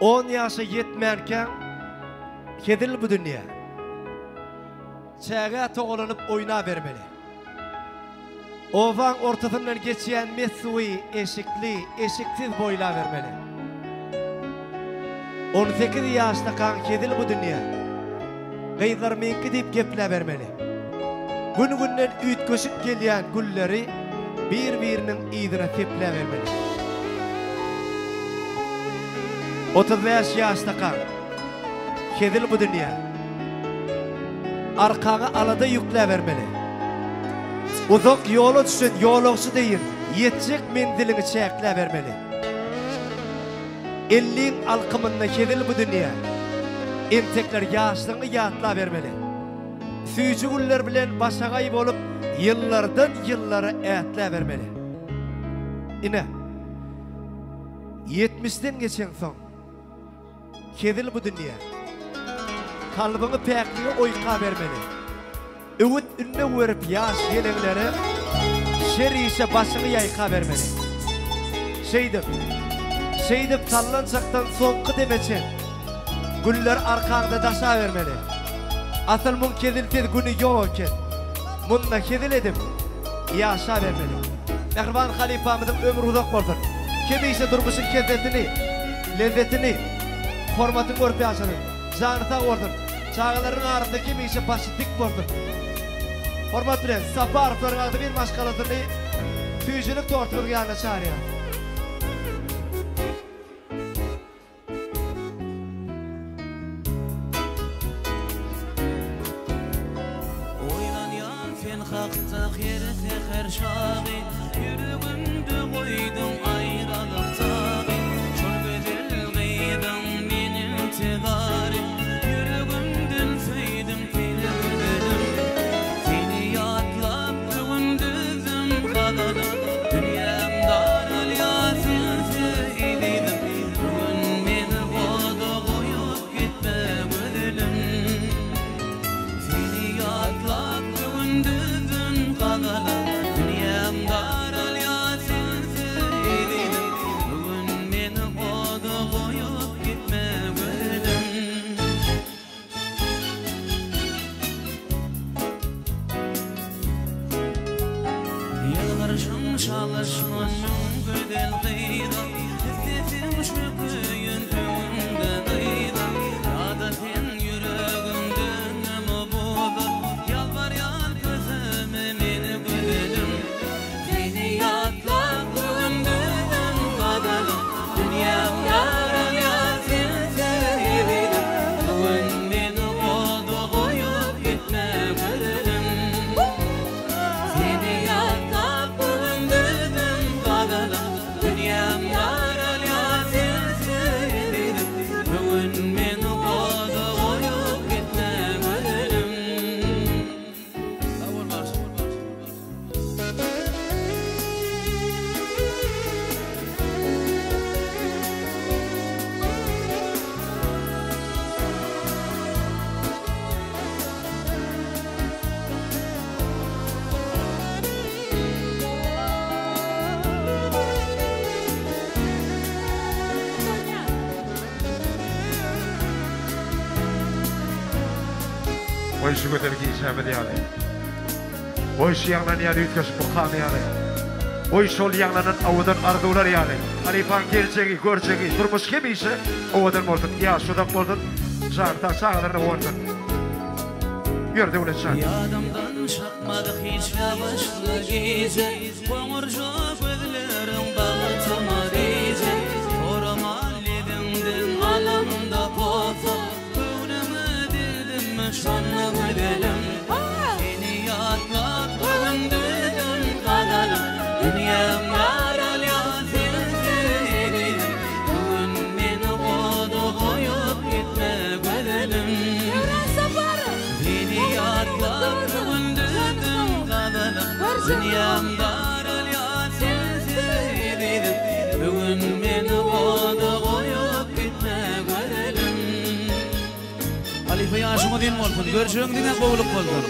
On ýaşa ýetmänkäň hezil bu dünýä. Çägä togalanyp oýnabermeli. Obaň ortasyndan geçýän mes suwy eşikli, eşiksiz boýlabermeli. On sekiz ýaşdakaň hezil bu dünýä. Gyzlar meňki diýip gepläbermeli. Gün-günden üýtgeşik gelýän gülleri bir-biriniň yzyna sepläbermeli. 35 ýaşdakaň hezil bu dünýä. Arkaňa alada ýükläbermeli. Uzak ýola düşen ýolagçy deýin ýetjek menziliňi çäkläbermeli. Elliň alkymynda hezil bu dünýä. Entekler ýaşlygyňy ýatlabermeli. Süýji günler bilen başagaý bolup ýyllardan ýyllara ätläbermeli. Ine, ýetmişden geçeňsoň, hezil bu dünýä. Kalbyňy päklige oýkabermeli. Öwüt-ündew berip ýaş ýeleňlere, Şer işe başyňy ýaýkabermeli. Şeýdip, şeýdip sallançakdan soňky deme çen, Güller arkaňda daşabermeli. Asyl muň hezilsiz güni ýok eken. Munda hezil edip ýaşabermeli. Mähriban halypamyzyň ömri uzak bolsun. Hemişe durmuşyň hezzetini, lezzetini, hormatyny görüp ýaşasyn. Jany sag bolsun. Çagalarynyň arasynda hemişe başy dik bolsun. Hormat bilen Saparowlaryň agzybir maşgalasyny süýjülik tortumyzyň ýanyna çagyrýarys. Oýlanýan sen hakda her säher çagy, Ýüregimde goýduň aýralyk dagy. Şol gözel gyzyň men intizary, Ýüregimden söýdüm seni gözelim. Seni ýatlap gündizim gazaly, Dünýäm daralýar sensiz ezizim. Bu gün meni oda goýup gitme gözelim. Seni ýatlap gündizim gazaly, Dünýäm daralýar sensiz ezizim. Bu gün meni oda goýup gitme gözelim. Ýylgyrşyň çalyşman müň gözel gyza, Isleseň çökeýin öňüňde dyza. Ýa-da sen ýüregiňde näme boza, Ýalbarýan köseme meni gözelim. Seni ýatlap gündizim gazaly, Dünýäm ýaralýar sensiz ezizim. Bu gün meni oda goýup gitme gözelim. Seni ýatlap gündizim gazaly, Dünýäm ýaralýar sensiz ezizim. Bu gün meni oda goýup gitme gözelim. Sag bol bagşy. Goý şu gözel gijämiz ýaly. Goý şu ýaňlanýan üýtgeşik mukam ýaly. Goý şol ýaňlanan owadan arzuwlar ýaly. Halypaň geljegi, görjegi, durmuş hemişe owadan bolsun, ýaşy uzak bolsun, jany sag, çagalaryna guwansyn. Ýör Döwlet jan. Ýadymdan çykmady hiç ýagyşly gije, Goňurja gözleriň bagtyma bije. Soraman lebiňden alamda posa, Göwnüme degdimmi şonda gözelim. Seni ýatlap gündizim gazalym, Dünýäm daralýar sensiz ezizim. Bu gün meni oda goýup gitme gözelim. Seni ýatlap gündizim gazalym, Dünýäm daralýar sensiz ezizim. Bu gün meni oda goýup gitme gözelim. Halypa ýaşyň uzyn bolsun, görjegiň diňe gowulyk bolsun.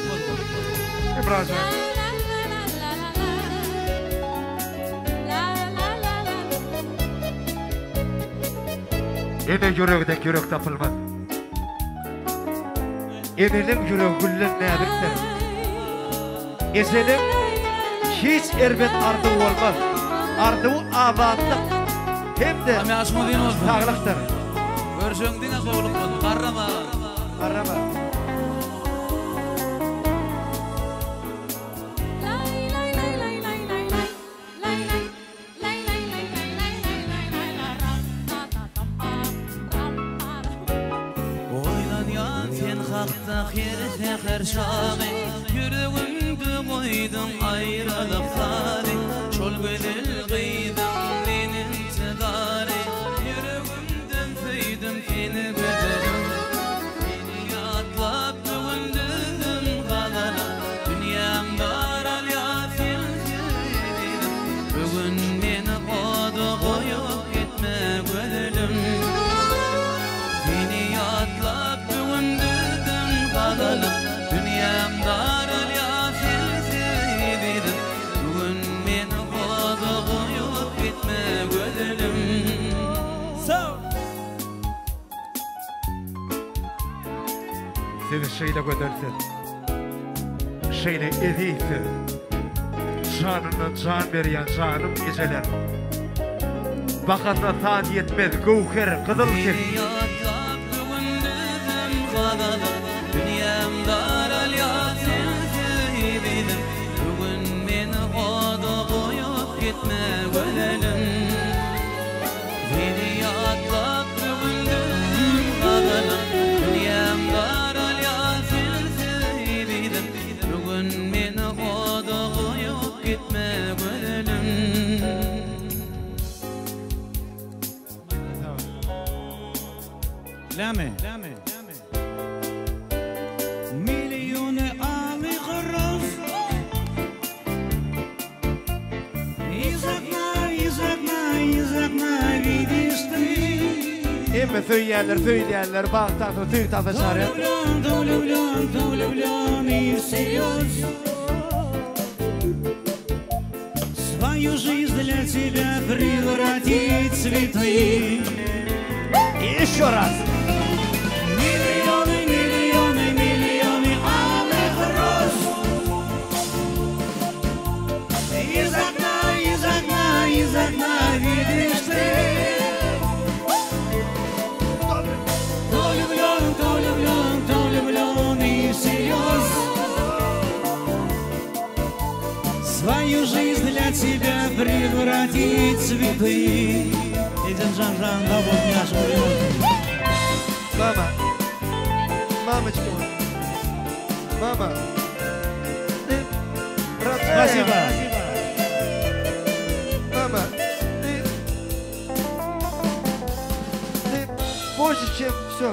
Emrajan. Ene ýüregi dek ýürek tapylmaz. Eneliň ýüregi gülden näzikdir. Ejeliň hiç erbet arzuwy bolmaz. Arzuwy abatlyk hem-de Ýaşyň uzyn bolsun. saglykdyr. Görjegiň diňe gowulyk bolsun. Garrama. Garrama. Oýlanýan sen hakda her säher çagy, Ýüregimde goýduň aýralyk sazy. Şol gözel gyzyň men intizary, Ýüregimden söýdüm seni gözelim. Seni ýatlap gündizim gazaly, Dünýäm daralýar sensiz ezizim. Bu gün meni oda goýup gitme gözelim. Seni ýatlap gündizim gazaly, Dünýäm daralýar sensiz ezizim. Bu gün meni oda goýup. Siz şeýle gözelsiz. Şeýle ezizsiz. Janyndan jan berýän janym ejeler. Bahasyna san ýetmez göwher gyzyl siz. Ýatlap bu gündizim gazalyp, Dünýäm daralýar sensiz ezizim. Bu gün meni oda goýup gitme gözelim. Seni ýatlap bu gündizim gazalyp, Dünýäm daralýar sensiz ezizim. Bu gün meni oda goýup gitme gözelim. Lämi? Миллионы алых роз Из окна, из окна, из окна видишь ты Hemme söýýänler, söýülýänler, bagt tagtyna, söýgi tagtyna çagyrýar. Влюблен, то влюблен, то влюблен и всерьез Свою жизнь для тебя превратить в цветы Еще раз. Миллионы, миллионы, миллионы алых роз Из окна, из окна, из окна видишь ты То влюблен, то влюблен, то влюблен и всерьез Свою жизнь для тебя превратить в цветы Ejem jan jan sag bolsun ýaşyň uzyn bolsun. Mama. Мамочка моя. Мама. Ты родная. Спасибо. Мама, ты... Ты больше, чем все.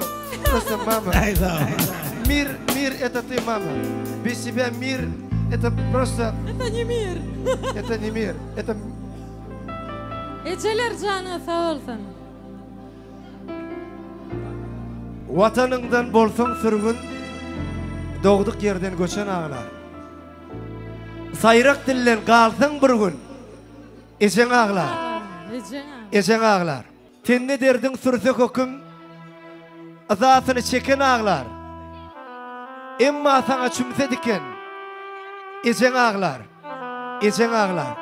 Просто мама. Ай, sag bol. Мир, мир, это ты, мама. Без тебя мир, это просто... Это не мир. Это не мир. Это Ejeler janyňyz sag bolsun. Watanyňdan bolsaň sürgün, Dogduk ýerden göçen aglar. Saýrak dilden galsaň bir gün, Ejeň aglar. Ejeň aglar. Ejeň aglar. Tende derdiň sürse höküm, Yzasyny çeken aglar. Emma saňa çümse diken, Ejeň aglar. Ejeň aglar.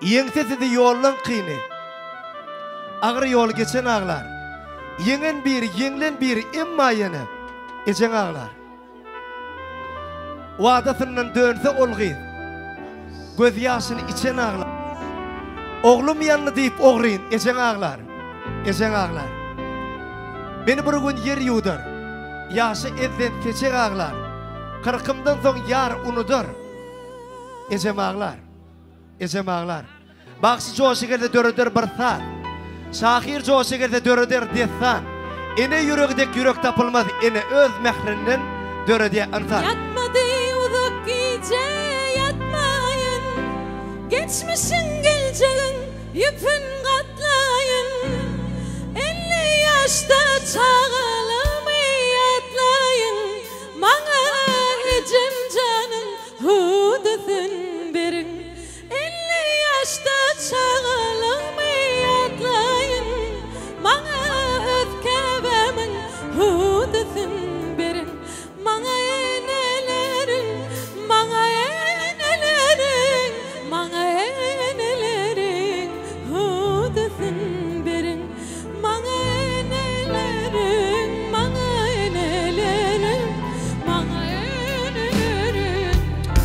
Ýeňse sizi ýollaň kyny, Agyr ýoly geçen aglar. Ýeňen biri, ýeňlen biri, emma ýene Ejeň aglar. Wadasyndan dönse ol gyz, Gözýaşyny içen aglar. Oglum ýandy diýip ogryn, Ejeň aglar, ejeň aglar. Meni bir gün ýer ýuwdar, Ýaşy ezden seçek aglar. Kyrkymdan soň ýar unudar, Ejem aglar. Ejem aglar. Bagşy joşa gelse döreder bir saz. Şahyr joşa gelse döreder dessan. Ene ýüregi dek ýürek tapylmaz, ene öz mährinden döredýär ynsan. Ýatmady uzak gije ýatmaýyn Geçmişiň geljegiň ýüpün gatlaýyn 50 ýaşda çagalygymy ýatlaýyn Maňa ejem janyň hüwdüsin beriň 50 ýaşda çagalygymy ýatlaýyn Maňa öz käbämiň hüwdüsin beriň Maňa eneleriň, maňa eneleriň, maňa eneleriň hüwdüsin beriň Maňa eneleriň, maňa eneleriň, maňa eneleriň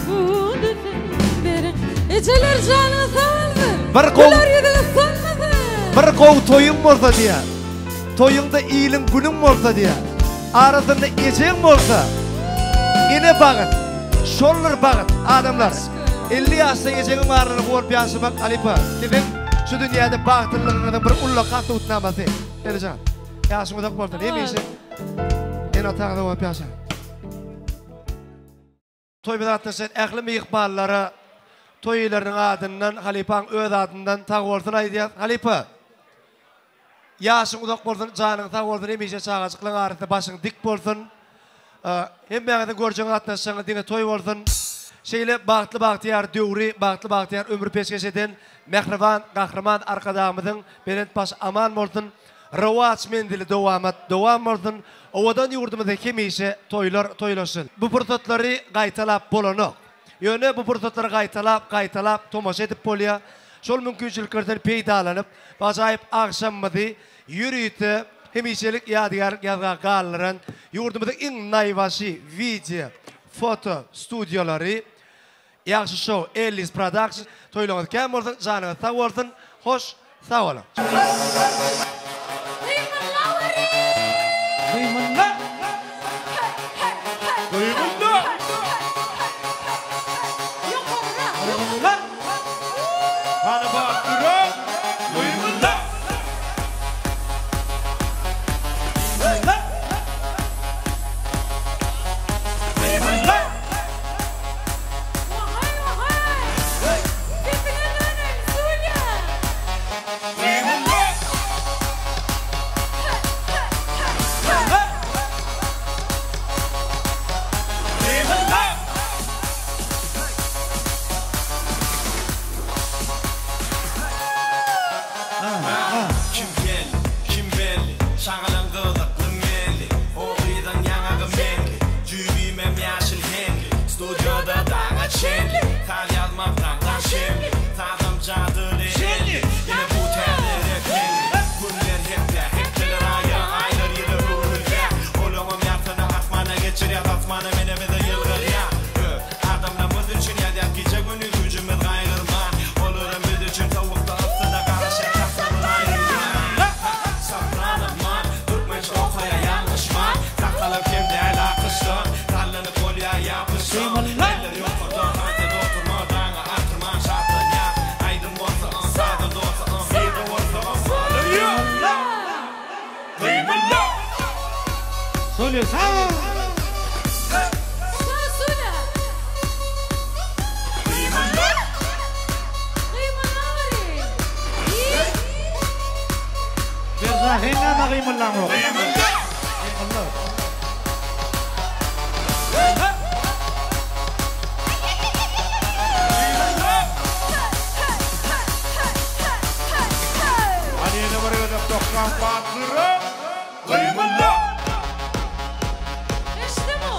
hüwdüsin beriň Ejeler janyňyz sag bolsun! Bir gowy Güler ýüzüňiz solmasyn! Bir gowy toýuň bolsa diýýär. Toýuňda iliň günüň bolsa diýýär. Arasynda ejeň bolsa, ene bagyt, şoldur bagyt, adamlar. 50 ýaşda ejeňiň barlygyny guwanyp ýaşamak halypa, siziň şu dünýäde bagtlylygyňyzyň bir ullakan subutnamasy. Enejan, ýaşyň uzak bolsun, hemişe ene-ataňyza guwanyp ýaşaň. Toýumyza gatnaşan ähli myhmanlara toý eýeleriniň adyndan, halypaň öz adyndan sagbolsun aýdýas. Halypa, ýaşyň uzak bolsun, janyň sag bolsun, hemişe çagajyklaryň arasynda başyň dik bolsun. Hemmäňiziň görjegiňiz, gatnaşjagyňyz diňe toý bolsun. Şeýle bagtly-bagtyýar döwri, bagtly-bagtyýar ömri peşgeş eden mähriban Gahryman Arkadagymyzyň belent başy aman bolsun. Rowaç menzili dowamat dowam bolsun. Owadan ýurdumyzda hemişe toýlar toýlaşsyn. Bu pursatlary gaýtalap bolanok. Ýöne bu pursatlary gaýtalap, gaýtalap tomaşa edip bolýar. Şol mümkinçiliklerden peýdalanyp, bu ajaýyp agşamymyzy ýörite hemişelik ýadygärlik ýazga galdyran ýurdumyzyň iň naýbaşy wideo, foto studiýalary Ýagşy şow Ellis Production toýlaryňyz kän bolsun janyňyz sag bolsun hoş sag boluň. Gymylla! Gymylla! Gymylla! Hany basdyran! Gymylla! Gymylla! Gymylla! Kim geldi, kim belli, Şagalaň gyzykly melli, O gyzyň ýaňagy meňli, Jübimem ýaşyl heňli, Studiýada daňa çenli, Saz ýazmak daňdan şemli, Sazam jadyly elli, Ine bu täze rep heňli. Günler hepdä, hepdeler aýa, Aýlar ýyla öwrülýä, Olaňam ýarsyny asmana geçirýäs, Asmanam ene bize ýylgyrýa. Öz adamlarymyz üçin ýazýas gije-gündiz güýjümiz gaýgyrman, Olaram biz üçin sowukda, yssyda garaşýar sahnamyz aýrylman. Soprano man, türkmençe okaýa ýalňyşman, Sakalam kem däl akyşdan, sallanyp bolýa ýapyşsaň. Eller ýokarda, tansa-da oturma, daňy atyrman şatlanýas. Aýdym bolsa, sazam bolsa, nirde bolsagam alynýa. Gymylla! Söyle sag! Berza sen näme gymyllaňok? Gymylla. Hany ýene bir gezek 90 batlyrak gymylla! Eşdimo.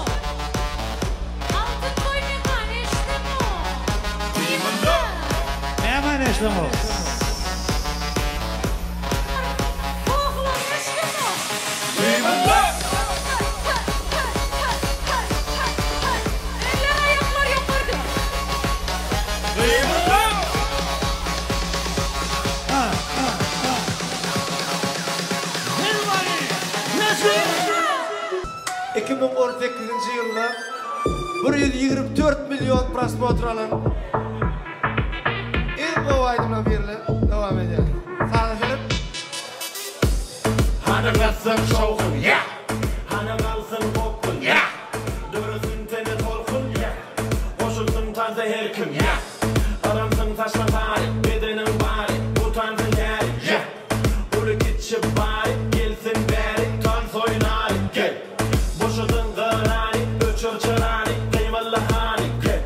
Altyn toý mekan eşdimo. Gymylla! Nämäni eşdeňok? Gohlar eşdimo. Gymylla! Eller aýaklar ýokarda. Gymylla! 2018-nji ýylda 124 million prosmotr alan iň gowy aýdymlaryň birine dowam edýär. Saza seret. Hany gaçsyn şowhun, ýa! Hany galsyn gopgun, ýa! Döresin tende tolkun, ýa! Goşulsyn tansa her kim, ýa! Yrymsyň saçlaň sary, bedeniň bary, utansyn häli, ýa! Uly kiçi bary, gelsin bäri, tans oýnaly, gel! Boşadyň gyrany, öçür çyrany, gymylla hany, gel!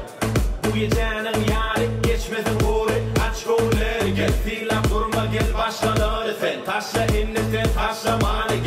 Bu gijäniň ýary, geçmesin gury, aç göwünleri, gel! Sylap durma, gel başgalary sen, taşla indi sen taşlamany.